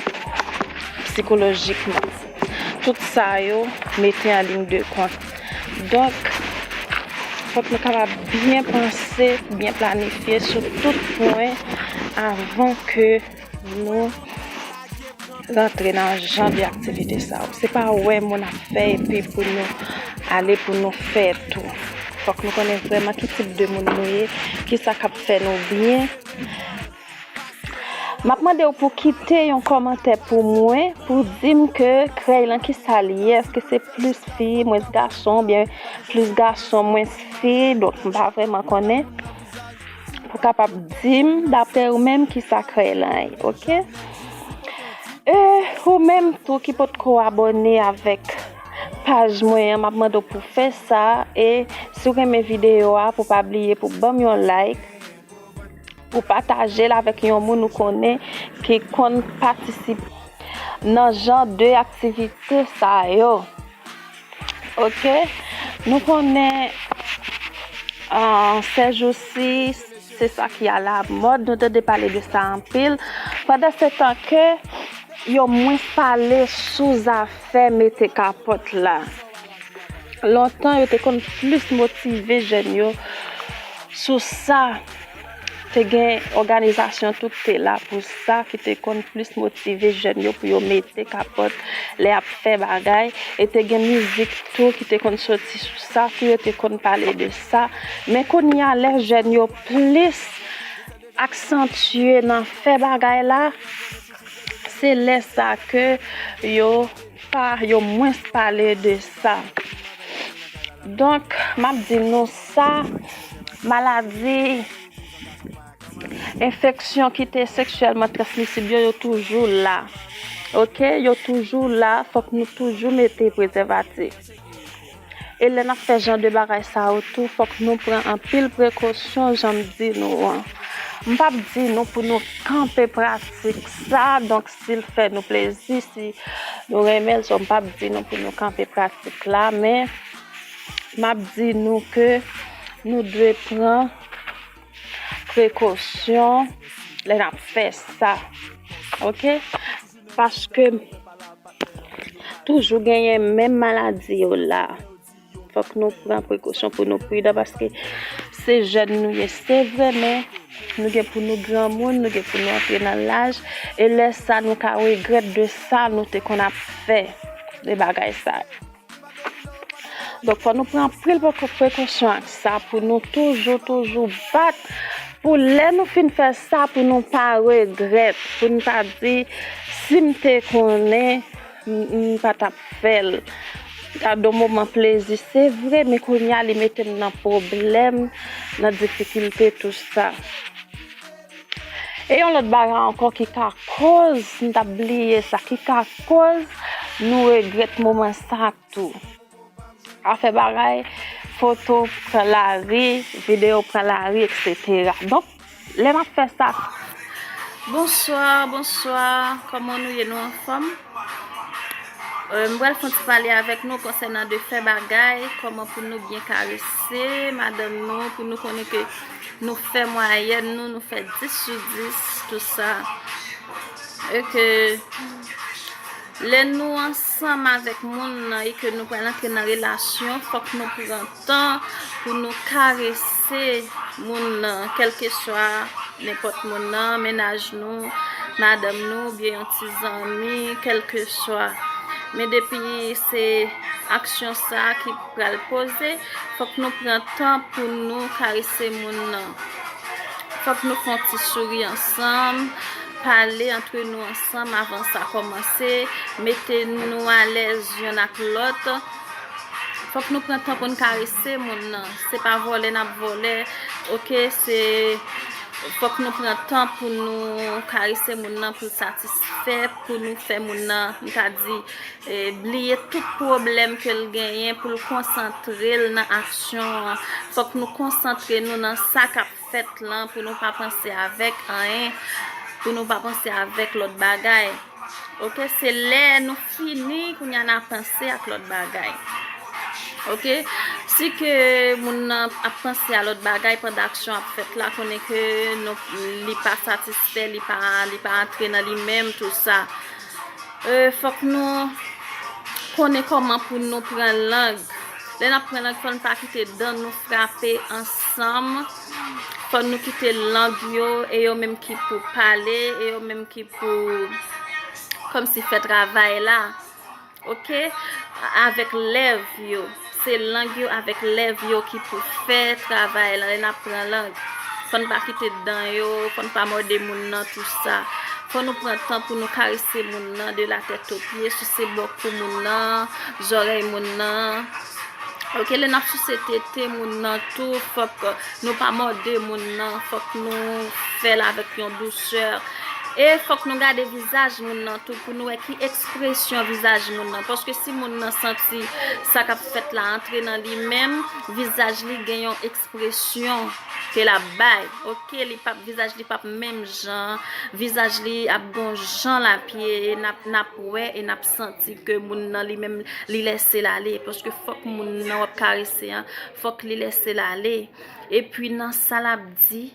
sikolojikman. Tout sa yo mete an liy de kont. Donk, fòk nou kapab byen panse, byen planifye sou tout pwen avan ke nou rantre nan jan de aktivite sa yo. Se pa wè moun ap fè epi pou nou ale pou nou fè tou. Fòk nou konnen vrèman ki tip de moun nou ye, ki sa k ap fè nou byen. M ap mande w pou kite yon kòmantè pou mwen, pou di m ke krèy lan ki sa l ye, èske se plis fi, mwens gason, oubyen plis gason, mwens fi, donk m pa vrèman konnen. Pou kapab di m, daprè ou menm, ki sa krèy lan ye, oke? E ou menm tou ki potko abòne avèk paj mwen an, m ap mande w pou fè sa, e si w renmen videyo a, pou pa bliye pou ban m yon like, pou pataje l avèk yon moun ou konnen ki konn patisipe nan jan de aktivite sa yo. Oke? Nou konnen, ah, sèjousi, se sa ki alamòd, nou tande pale de sa anpil. Pandansetan ke yo mwens pale sou zafè mete kapòt la. Lontan, yo te konn plis motive jèn yo sou sa. Te gen òganizasyon tou ki te la pou sa, ki te konn plis motive jèn yo pou yo mete kapòt lè y ap fè bagay. E te gen mizik tou ki te konn soti sou sa, tou yo te konn pale de sa. Men kounye a, lè jèn yo plis aksantye nan fè bagay la, se lè sa ke yo pa, yo mwens pale de sa. Donk, m ap di nou sa, maladi, enfeksyon ki te seksyèlman transmisib yo, yo toujou la. Oke? Yo toujou la, fòk nou toujou mete prezèvatif. E lè n ap fè jan de bagay sa yo tou, fòk nou pran anpil prekosyon, jan m di nou an. M p ap di nou pou nou kanpe pratik sa, donk si l fè nou plezi, si nou renmen l, so m p ap di nou pou nou kanpe pratik la, men m ap di nou ke nou dwe pran prekosyon lè n ap fè sa. Oke? Paske toujou genyen menm maladi yo la. Fòk nou pran prekosyon pou nou pridan, paske se jèn nou ye, se vre, men nou gen pou nou granmoun, nou gen pou nou antre nan laj, e lè sa nou ka regrèt de sa nou te konn ap fè, de bagay sa yo. Donk, fò nou pran anpil poko-, prekosyon ak sa pou nou toujou, toujou bat, pou lè nou fin fè sa, pou nou pa regrèt, pou nou pa di, "Si m te konnen, m, m pa t ap fè l." Gade yon moman plezi, se vre, men kounye a li mete m nan pwoblèm, nan difikilte, tou sa. E yon lòt bagay ankò ki ka koz, m t ap bliye sa, ki ka koz nou regrèt moman sa tou. Afè bagay, foto pran lari, videyo pran lari, etsetera. Donk, lè m ap fè sa. Bonswa, bonswa. Kòman nou ye? Nou anfòm? Euh, m pral fè yon ti pale avèk nou konsènan de fè bagay, kòman pou nou byen karese madanm nou, pou nou konnen ke nou fè mwayèn nou, nou fè dis sou dis, tou sa. E ke lè nou ansanm avèk moun nan e ke nou pral antre nan relasyon, fòk nou pran tan pou nou karese moun nan, kèlkeswa nenpòt moun nan, mennaj nou, madanm nou, oubyen yon ti zanmi, kèlkeswa. Men depi se aksyon sa ki pral poze, fòk nou pran tan pou nou karese moun nan. Fòk nou fè yon ti souri ansanm, pale antre nou ansanm avan sa kòmanse, mete nou alèz yonn ak lòt. Fòk nou pran tan pou n karese moun nan. Se pa vòlè n ap vòlè, oke? Se, fòk nou pran tan pou nou karese moun nan, pou l satisfè, pou nou fè moun nan, m ka di, eh, bliye tout pwoblèm ke l genyen, pou l konsantre l nan aksyon an. Fòk nou konsantre nou nan sa k ap fèt lan, pou nou pa panse avèk anyen, pou nou pa panse avèk lòt bagay. Oke, se lè nou fini, kounye a n a panse ak lòt bagay. Oke, si ke moun nan ap panse a lòt bagay pandan aksyon ap fèt la, konnen ke nou, li pa satisfè, li pa, li pa antre nan li menm, tou sa. Euh, fòk nou konnen kòman pou nou pran lang. Lè n ap pran lang, fò n pa kite dan nou frape ansanm. Fò nou kite lang yo, e yo menm ki pou pale, e yo menm ki pou kòmsi fè travay la. Oke? Avèk lèv yo. Se lang yo avèk lèv yo ki pou fè travay la. Lè n ap pran lang, fò n pa kite dan yo, fò n pa mòde moun nan, tou sa. Fò nou pran tan pou nou karese moun nan de la tèt o pye, souse bò kou moun nan, zòrèy moun nan. Oke, lè n ap souse tete moun nan tou, fòk nou pa mòde moun nan, fòk nou fè l avèk yon dousè. E fòk nou gade vizaj moun nan tou pou nou wè ki ekspresyon vizaj moun nan. Paske si moun nan santi sa k ap fèt la antre nan li menm, vizaj li gen yon ekspresyon ke l ap bay. Oke, li p ap, vizaj li p ap menm jan, vizaj li ap gon jan l ap ye, e n ap, n ap wè e n ap santi ke moun nan li menm, li lèse l ale. Paske fòk moun nan w ap karese an, fòk li lèse l ale. Epi nan sa l ap di,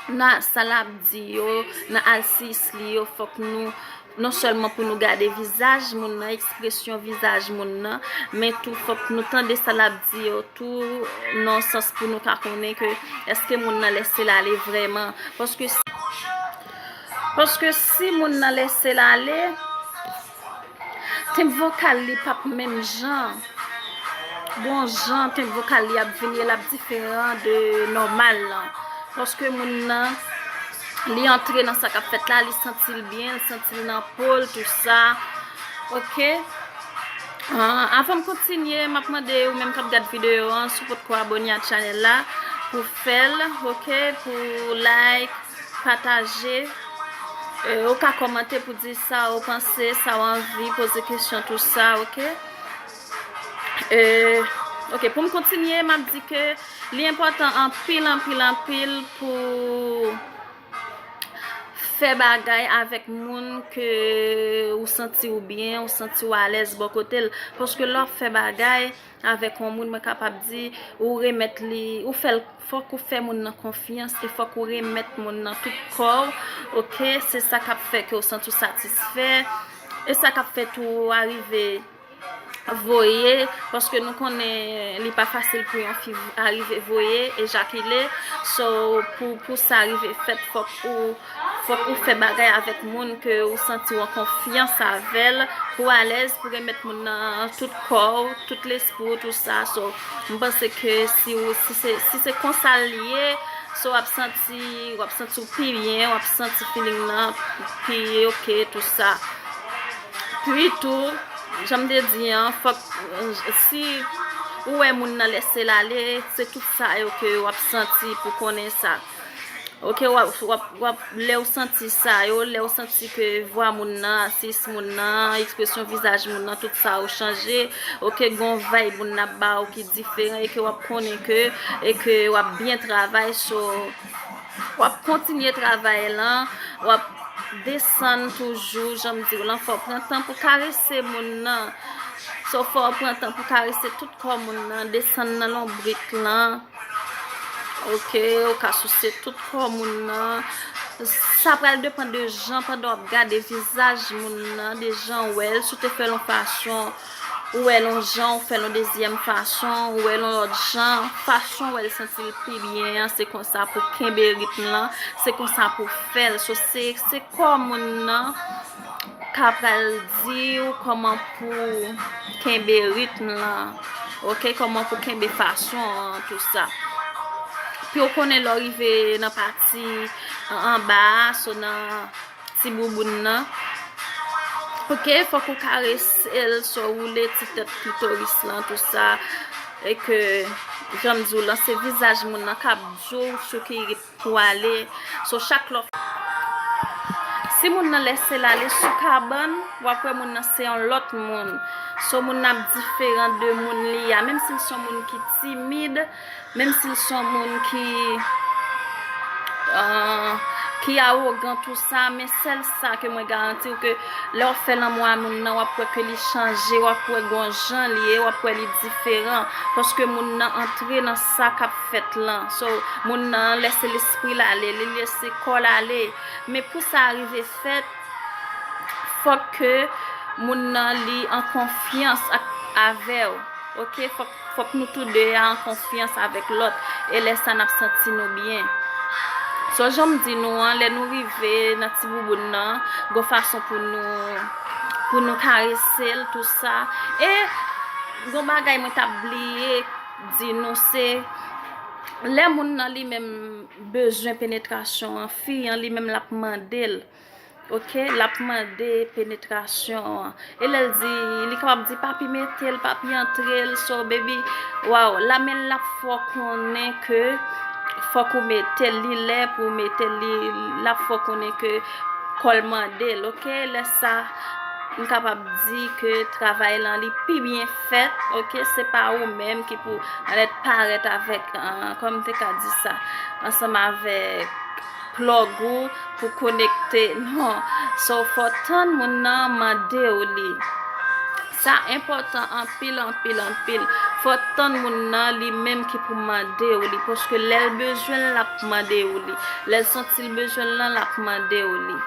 nan sa l ap di yo, nan asiyis li yo, fòk nou, non sèlman pou nou gade vizaj moun nan, ekspresyon vizaj moun nan, men tou fòk nou tande sa l ap di yo tou, nan sans pou nou ka konnen ke èske moun nan lèse l ale vrèman. Paske si, paske si moun nan lèse l ale, tenb vokal li p ap menm jan. Bon jan tenb vokal li ap vini, l ap diferan de nòmal lan. Paske moun nan, li antre nan sa k ap fèt la, li santi l byen, li santi l nan po l, tou sa. Oke? Ah, avan m kontinye, m ap mande ou menm k ap gad videyo an, si w potko abòne a chanèl la, pou fè l, oke? Pou like, pataje. Eh, ou ka kòmante pou di sa ou panse, sa w anvi, poze kesyon, tou sa, oke? Eh, oke, pou m kontinye, m ap di ke li enpòtan anpil, anpil, anpil pou fè bagay avèk moun ke ou santi w byen, ou santi w alèz bò kote l. Paske lè w ap fè bagay avèk yon moun, mwen kapab di, ou remèt li, ou fè l, fòk ou fè moun nan konfyans e fòk ou remèt moun nan tout kò w, oke? Se sa k ap fè ke w santi w satisfè, e sa k ap fè tou ou arive voye, paske nou konnen li pa fasil pou yon fi arive voye, ejakile. So, pou, pou sa rive fèt, fòk ou, fòk ou fè bagay avèk moun ke ou santi w an konfyans avè l, pou alèz, pou remèt moun nan tout kò w, tout lespri w, tout sa. So, m panse ke si ou, si se, si se konsa l ye, so w ap santi, w ap santi w pi byen, w ap santi feeling nan pi oke, tout sa. Pi tou, jan m te di an, fòk, si ou wè moun nan lèse l ale, se tout sa yo ke w ap santi pou konnen sa. Oke, w ap, w ap, w ap, lè w santi sa yo, lè w santi ke vwa moun nan, atis moun nan, ekspresyon vizaj moun nan, tout sa yo chanje, oke, gon vibe moun nan ap ba w ki diferan e ke w ap konnen ke, e ke w ap byen travay, so, w ap kontinye travay lan, w ap desann toujou, jan m di w lan, fò w pran tan pou karese moun nan. So, fò w pran tan pou karese tout kò moun nan, desann nan lonbrik lan. Oke, ou ka souse tout kò moun nan. Sa pral depann de jan, pandan w ap gade vizaj moun nan, de jan w wè l, si w te fè l yon fason, ou wè l yon jan, ou fè l yon dezyèm fason, ou wè l yon lòt jan, fason w wè l santi l pi byen an, se konsa pou kenbe ritm lan, se konsa pou fè l. So, se, se kò moun nan ka pral di w kòman pou kenbe ritm lan, oke, kòman pou kenbe fason an, tout sa. Pi w konnen lè w rive nan pati anba a, so nan ti bouboun nan. Oke, fòk ou karese l, so woule ti tèt klitoris lan, tout sa. E ke, jan m di w lan, se vizaj moun nan k ap di w sou ki pou ale. So, chak lè w, si moun nan lèse l ale sou kabann, w ap wè moun nan se yon lòt moun. So, moun nan ap diferan de moun li a. Menm si l se yon moun ki timid, menm si l se yon moun ki, ah, ki awogan, tou sa, men sèl sa ke mwen garanti w ke lè w ap fè lanmou a moun nan, w ap wè ke li chanje, w ap wè gon jan li ye, w ap wè li diferan. Paske moun nan antre nan sa k ap fèt lan. So, moun nan lèse lespri l ale, li lèse kò l ale. Men pou sa rive fèt, fòk ke moun nan li an konfyans ak, avè w. Oke, fòk, fòk nou tou de a an konfyans avèk lòt. E lè sa n ap santi nou byen. So, jan m di nou an, lè nou rive nan ti bouboun nan, gon fason pou nou, pou nou karese l, tou sa. E gon bagay mwen t ap bliye di nou, se lè moun nan li menm bezwen penetrasyon an, fi an li menm l ap mande l. Oke, l ap mande penetrasyon an. E lè l di, li kapab di, "Papi mete l, papi antre l, so baby." Waw, la men l ap fè w konnen ke fòk ou mete l, li lè pou w mete l, li, l ap fè w konnen ke kò l mande l, oke? Lè sa, m kapab di ke travay lan li pi byen fèt, oke? Se pa ou menm ki pou anlè parèt avèk, ah, kòman m te ka di sa, ansanm avèk plug ou pou konekte, non. So, fò tann moun nan mande w li. Sa enpòtan anpil, anpil, anpil. Fò tann moun nan li menm ki pou mande w li, paske lè l bezwen l, l ap mande w li. Lè l santi l bezwen l lan, l ap mande w li.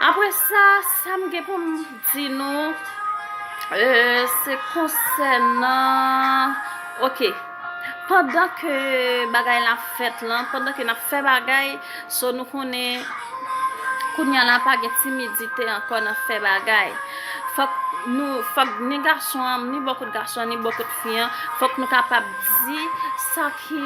Apre sa, sa m gen pou m di nou, euh, se konsènan, oke, pandan ke bagay la fèt lan, pandan ke n ap fè bagay, so nou konnen kounye a la pa gen timidite ankò nan fè bagay. Fòk nou, fòk ni gason an, ni bò kot gason an, ni bò kot fi an, fòk nou kapab di sa ki,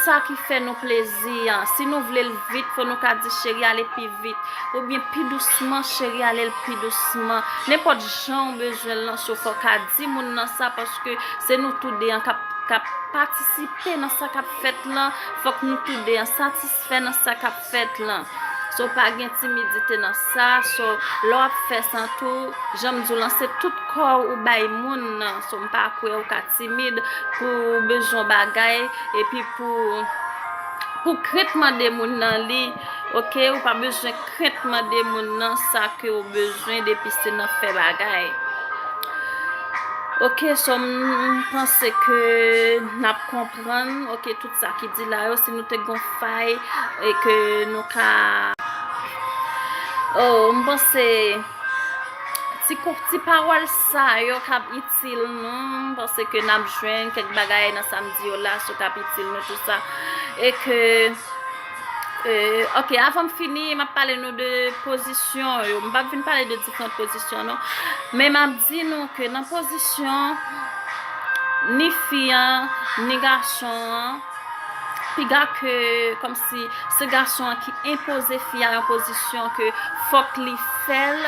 sa ki fè nou plezi an. Si nou vle l vit, fò nou ka di, "Cheri, ale pi vit." Oubyen pi dousman, "Cheri, ale l pi dousman." Nenpòt jan w bezwen l lan, so fò w ka di moun nan sa, paske se nou tou de an k ap, k ap patisipe nan sa k ap fèt lan. Fòk nou tou de an satisfè nan sa k ap fèt lan. So, pa gen timidite nan sa. So, lè w ap fè sa tou, jan m di w lan, se tout kò w ou bay moun nan. So, m pa kwè ou ka timid pou bezwen bagay, epi pou, pou krent mande moun nan li, oke? Ou pa bezwen krent mande moun nan sa ke ou bezwen depi se nan fè bagay. Oke, so m, m panse ke n ap konprann, oke, tout sa ki di la yo, si nou te gon fay e ke nou ka, oh, m panse Ti kou, ti pawòl sa yo k ap itil nou, m panse ke n ap jwenn kèk bagay nan sa m di yo la, so k ap itil nou tou sa. E ke, e, ok, avan m fini, m ap pale nou de pozisyon yo. M p ap vin pale de diferan pozisyon, non. Men m ap di nou ke nan pozisyon, ni fi an, ni gason an, piga ke kòmsi se gason an ki enpoze fi a yon pozisyon ke fòk li fè l,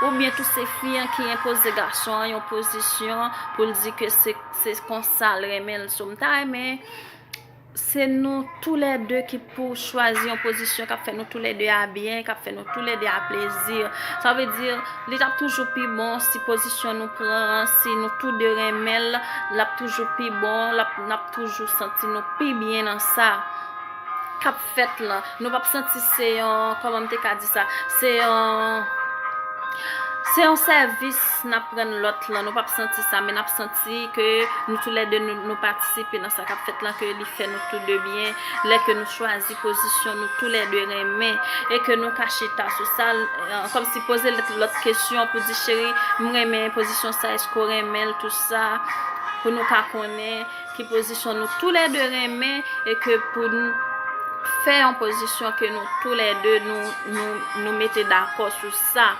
oubyen tou se fi an ki enpoze gason an yon pozisyon pou l di ke se, se konsa l renmen l. So, m ta renmen se nou toulède ki pou chwazi yon pozisyon k ap fè nou toulède a byen, k ap fè nou toulède a plezi. Sa vle di, li t ap toujou pi bon si pozisyon nou pran an, si nou tou de renmen l, l ap toujou pi bon, l ap, n ap toujou santi nou pi byen nan sa k ap fèt lan. Nou p ap santi se yon, kòman m te ka di sa, se yon, se yon sèvis n ap rann lòt lan. Nou p ap santi sa, men n ap santi ke nou toulède nou, nou patisipe nan sa k ap fèt lan, ke li fè nou tou de byen, lè ke nou chwazi pozisyon nou toulède renmen, e ke nou ka chita sou sa, eh, kòmsi poze lòt, lòt kesyon pou di, cheri, m renmen pozisyon sa, èske w renmen l, tou sa, pou nou ka konnen ki pozisyon nou toulède renmen, e ke pou n fè yon pozisyon ke nou toulède nou, nou, nou mete dakò sou sa.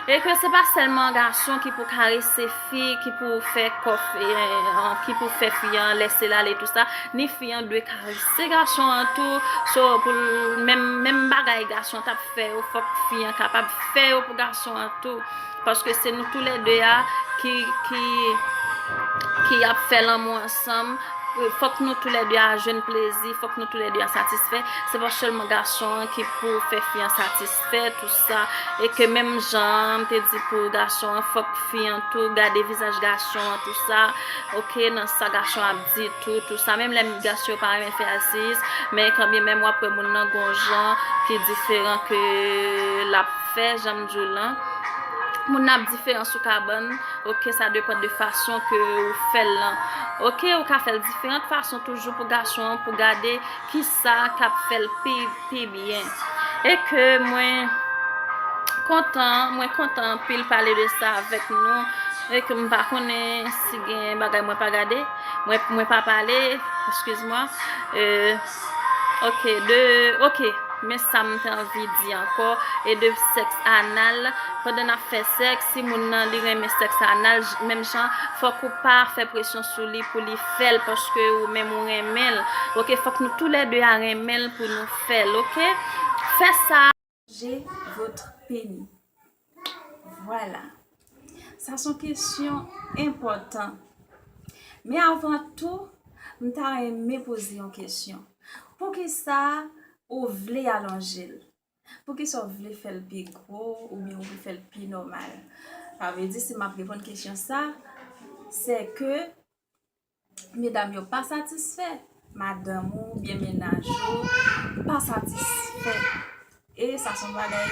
E ke se pa sèlman gason ki pou karese fi, ki pou fè kò fi, eh, ki pou fè fi an lèse l ale tou sa, ni fi an dwe karese gason an tou. So, pou l, menm, menm bagay gason t ap fè yo, fòk fi an kapab fè yo pou gason an tou. Paske se nou toulède a ki, ki, ki ap fè lanmou ansanm. Fòk nou toulède a jwenn plezi, fòk nou toulède a satisfè. Se pa sèlman gason an ki pou fè fi an satisfè, tou sa. E ke menm jan m te di pou gason an, fòk fi an tou gade vizaj gason an, tou sa. Ok, nan sa gason ap di tou, tou sa. Menm lè gason yo pa renmen fè asiz, men kanmenm w ap wè moun nan gon jan ki diferan ke l ap fè, jan m di w lan. Moun nan ap diferan sou kabann, ok, sa depann de fason ke ou fè l lan. Ok, ou ka fè l diferan fason toujou pou gason an, pou gade kisa k ap fè l pi, pi byen. E ke mwen kontan, mwen kontan anpil pale de sa avèk nou. E ke m pa konnen si gen bagay mwen pa gade, mwen, mwen pa pale, excuse-moi. Euh, ok, de, ok. Men sa m te anvi di ankò, e de sèks anal. Pandan n ap fè sèks, si moun nan li renmen sèks anal, j-, menm jan, fòk ou pa fè presyon sou li pou li fè l, paske ou menm ou renmen l. Ok, fòk nou toulède a renmen l pou nou fè l, ok? Fè sa. J'ai votre pénis. Voilà. Sa se yon kesyon enpòtan. Men avan tou, m ta renmen poze yon kesyon. Poukisa ou vle alonje l? Poukisa w vle fè l pi gwo oubyen w vle fè l pi nòmal? Sa vle di, si m ap reponn kesyon sa, se ke medam yo pa satisfè, madanm ou oubyen mennaj ou pa satisfè. E sa se yon bagay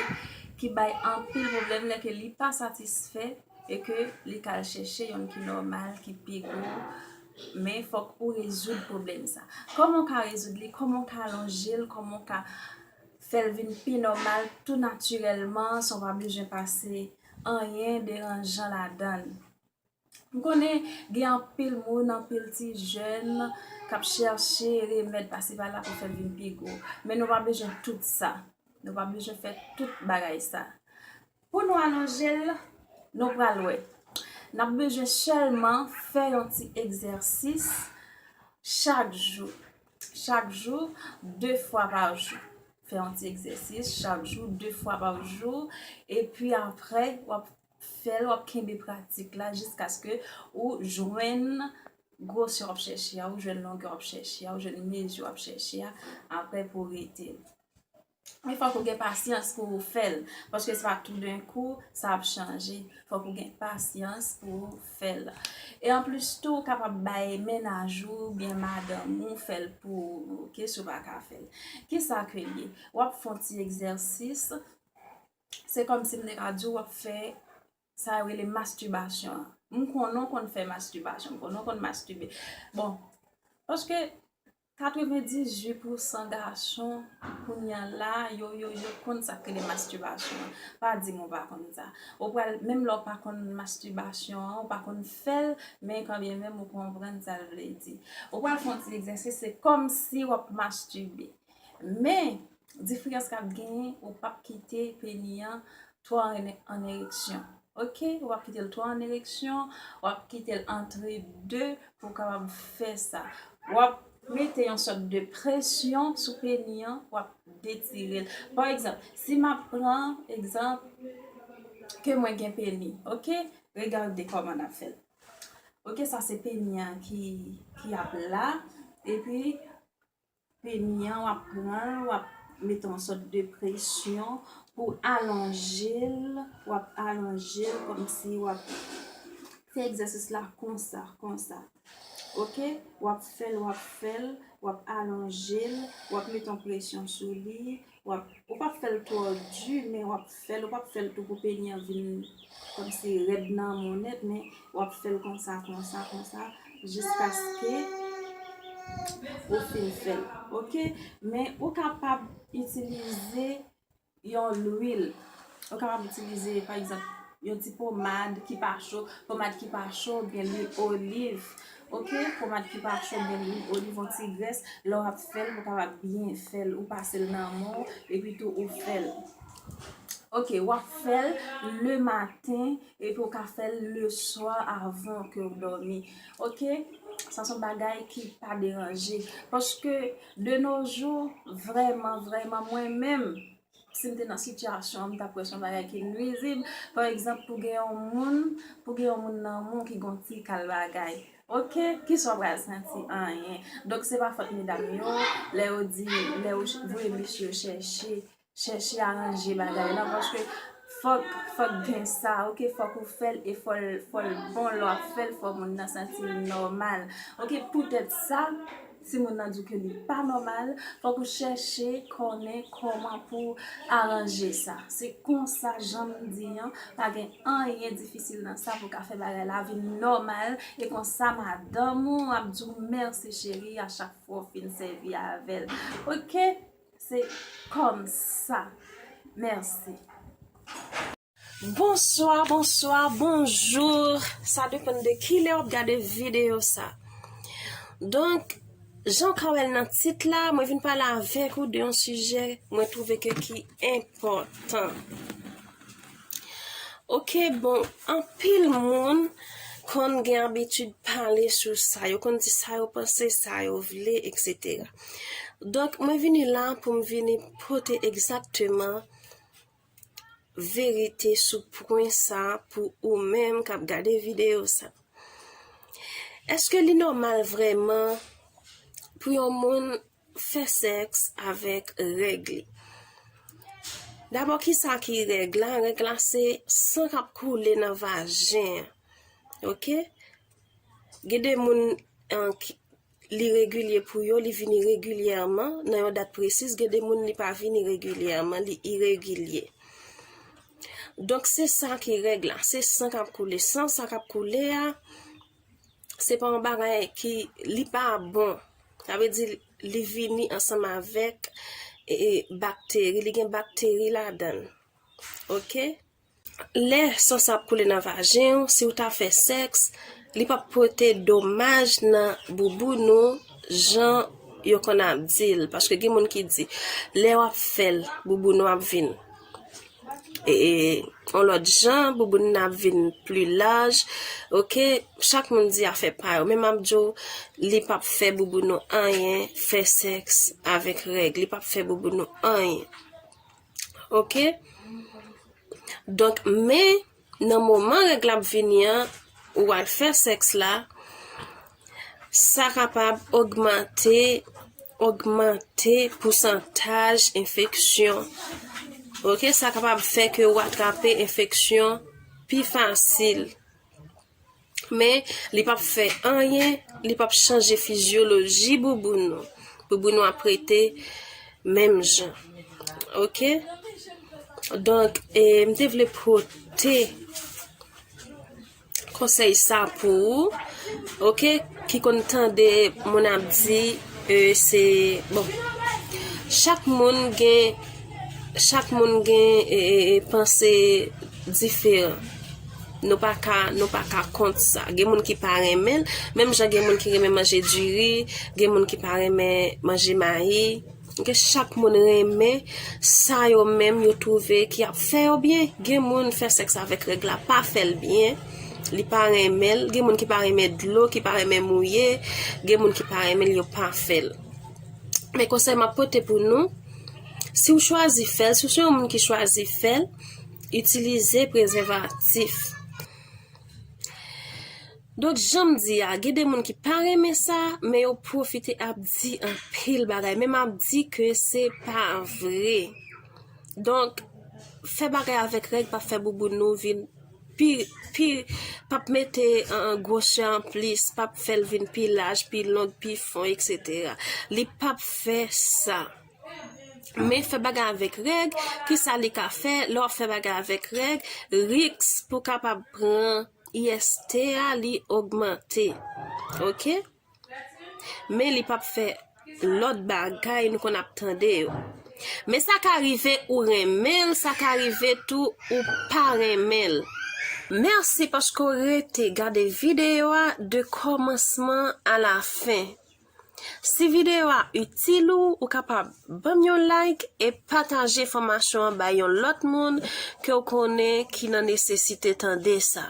ki bay anpil pwoblèm lè ke li pa satisfè e ke li ka al chèche youn ki nòmal, ki pi gwo. Men fòk ou rezoud pwoblèm sa. Kòman w ka rezoud li? Kòman w ka alonje l? Kòman w ka fè l vin pi nòmal tou natirèlman, san w pa bezwen pase anyen deranjan ladan l? M konnen gen anpil moun, anpil ti jèn k ap chèche remèd pase pala pou fè l vin pi gwo. Men nou pa bezwen tout sa. Nou pa bezwen fè tout bagay sa. Pou nou alonje l, nou pral wè. N ap bezwen sèlman fè yon ti egzèsis chak jou. Chak jou, de fwa pa jou. Fè yon ti egzèsis chak jou, de fwa pa jou. Epi apre, w ap fè l, w ap kenbe pratik la jiskaske ou jwenn gwosè w ap chèche a, ou jwenn longè w ap chèche a, ou jwenn mezi w ap chèche a, apre pou w rete. Men fòk ou gen pasyans pou w fè l, paske se pa toudenkou sa ap chanje. Fòk ou gen pasyans pou w fè l. E anplis tou, ou kapab bay mennaj ou oubyen madanm ou fè l pou ou, ok, si w pa ka fè l. Kisa ke l ye? W ap fè yon ti egzèsis. Se kòmsi m te ka di w w ap fè sa yo rele mastibasyon an. M konnen w konn fè mastibasyon, m konnen w konn mastibe. Bon, paske Katrevendizuit pousan gason kounye a la, yo, yo, yo konn sa k rele mastibasyon an. Pa di m ou pa konn sa. Ou pral, menm lè w pa konn mastibasyon an, ou pa konn fè l, men kanmenm ou konprann sa l vle di. Ou pral fè yon ti egzèsis, se kòmsi w ap mastibe. Men, diferans k ap genyen, ou p ap kite peni an twò an, an ereksyon. Ok, w ap kite l twò an ereksyon, w ap kite l antre de pou w kapab fè sa. W ap mete yon sòt de presyon sou peni an, w ap detire l. Pa egzanp, si m ap pran egzanp ke mwen gen peni, ok? Regade kòman n ap fè l. Ok, sa se peni an ki, ki ap la, epi peni an, w ap pran l, w ap mete yon sòt de presyon pou alonje l, w ap alonje l kòmsi w ap fè egzèsis la konsa, konsa. Ok? W ap fè l, w ap fè l, w ap alonje l, w ap mete yon presyon sou li, w ap, ou p ap fè l twò di, men w ap fè l, ou p ap fè l tou pou peni an vin kòmsi rèd nan men w nèt, men w ap fè l konsa, konsa, konsa, jiskaske ou fin fè l. Ok? Men ou kapab itilize yon lwil. Ou kapab itilize, pa egzanp, yon ti pomad ki pa cho, pomad ki pa cho, oubyen lwil oliv. Ok? Pomad ki pa cho, oubyen lwil oliv, yon ti grès. Lè w ap fè l, ou kapab byen fè l. Ou pase l nan men w, epi tou ou fè l. Ok, w ap fè l le maten, epi w ka fè l le swa avan ke w dòmi. Ok? Sa se yon bagay ki pa deranje. Paske, de nos jours, vrèman, vrèman, mwen menm, si m te nan sitiyasyon an, m t ap wè se yon bagay ki nwizib. Pa egzanp, pou gen yon moun, pou gen yon moun nan men w ki gen yon ti kal bagay. Ok? Kisa w pral santi? Anyen. Donk, se pa fòt medam yo, lè yo di, lè yo ch-, voye mesye yo chèche, chèche aranje bagay la, paske fòk, fòk gen sa, ok? Fòk ou fè l e fò l, fò l bon lè w ap fè l, fò moun nan santi l nòmal. Ok? Poutèt sa, si moun nan di w ke li pa nòmal, fòk ou chèche konnen kòman pou aranje sa. Se konsa, jan m di an, pa gen anyen difisil nan sa pou w ka fè bagay la vin nòmal, e konsa madanm ou ap di w mèsi cheri a chak fwa w fin sèvi avè l. Ok? Se kòmsa. Mèsi. Bonswa, bonswa, bonjou. Sa depann de kilè w ap gade videyo sa. Donk, jan w ka wè l nan tit la, mwen vin pale avèk ou de yon sijè mwen twouve ke ki enpòtan. Ok, bon, anpil moun konn gen abitid pale sou sa. Yo konn di sa yo panse, sa yo vle, etsetera. Donk, mwen vini la pou m vini pote egzakteman verite sou pwen sa pou ou menm k ap gade videyo sa. Èske li nòmal vrèman pou yon moun fè sèks avèk règ li? Dabò, kisa ki règ la? Règ la se san k ap koule nan vajen an. Ok? Gen de moun, an, ki, li regilye pou yo, li vini regilyèman, nan yon dat presiz, gen de moun li pa vini regilyèman, li iregilye. Donk, se sa ki règ la, se san k ap koule. San sa k ap koule a, se pa yon bagay ki, li pa bon. Sa vle di, li vini ansanm avèk, e, e, bakteri, li gen bakteri ladan l. Ok? Lè san sa ap koule nan vajen w, si w ta fè sèks, li p ap pote domaj nan bouboun ou jan yo konn ap di l. Paske gen moun ki di, lè w ap fè l, bouboun ou ap vin, e, e, yon lòt jan, bouboun nan ap vin pli laj. Ok, chak moun di afè pa yo. Men m ap di w, li p ap fè bouboun ou anyen, fè sèks avèk règ. Li p ap fè bouboun ou anyen. Ok? Donk, men, nan moman règ la ap vini an, ou al fè sèks la, sa kapab ogmante, ogmante pousantaj enfeksyon. Ok? Sa kapab fè ke ou atrape enfeksyon pi fasil. Men, li p ap fè anyen, li p ap chanje fizyoloji bouboun ou. Bouboun ou ap rete menm jan. Ok? Donk, e, m te vle pote konsèy sa pou ou, ok, ki konn tande moun ap di, E se, bon, chak moun gen, chak moun gen e, e, e panse diferan. Nou pa ka, nou pa ka kont sa. Gen moun ki pa renmen l, menm jan gen moun ki renmen manje diri, gen moun ki pa renmen manje mayi. Gen chak moun renmen sa yo menm yo twouve ki ap fè yo byen. Gen moun fè sèks avèk règ la pa fè l byen, li pa renmen l. Gen moun ki pa renmen dlo, ki pa renmen mouye, gen moun ki pa renmen l, yo pa fè l. Men konsèy m ap pote pou nou, si w chwazi fè l, si w se yon moun ki chwazi fè l, itilize prezèvatif. Donk, jan m di a, gen de moun ki pa renmen sa, men yo pwofite ap di anpil bagay. Men m ap di ke se pa vre. Donk, fè bagay avèk règ p ap fè bouboun nou vin pi, pi, p ap mete an, an gwosè anplis, p ap fè l vin pi laj, pi long, pi fon, etsetera. Li p ap fè sa. Men fè bagay avèk règ, kisa li ka fè? Lè w ap fè bagay avèk règ, risk pou w kapab pran I S T a, li ogmante. Oke? Men li p ap fè lòt bagay nou konn ap tande yo. Men sa ka rive ou renmen l, sa ka rive tou ou pa renmen l. Mèsi paske w rete gade videyo a de kòmansman a la fen. Si videyo a itil ou, ou kapab ban m yon like e pataje enfòmasyon an bay yon lòt moun ke w konnen ki nan nesesite tande sa.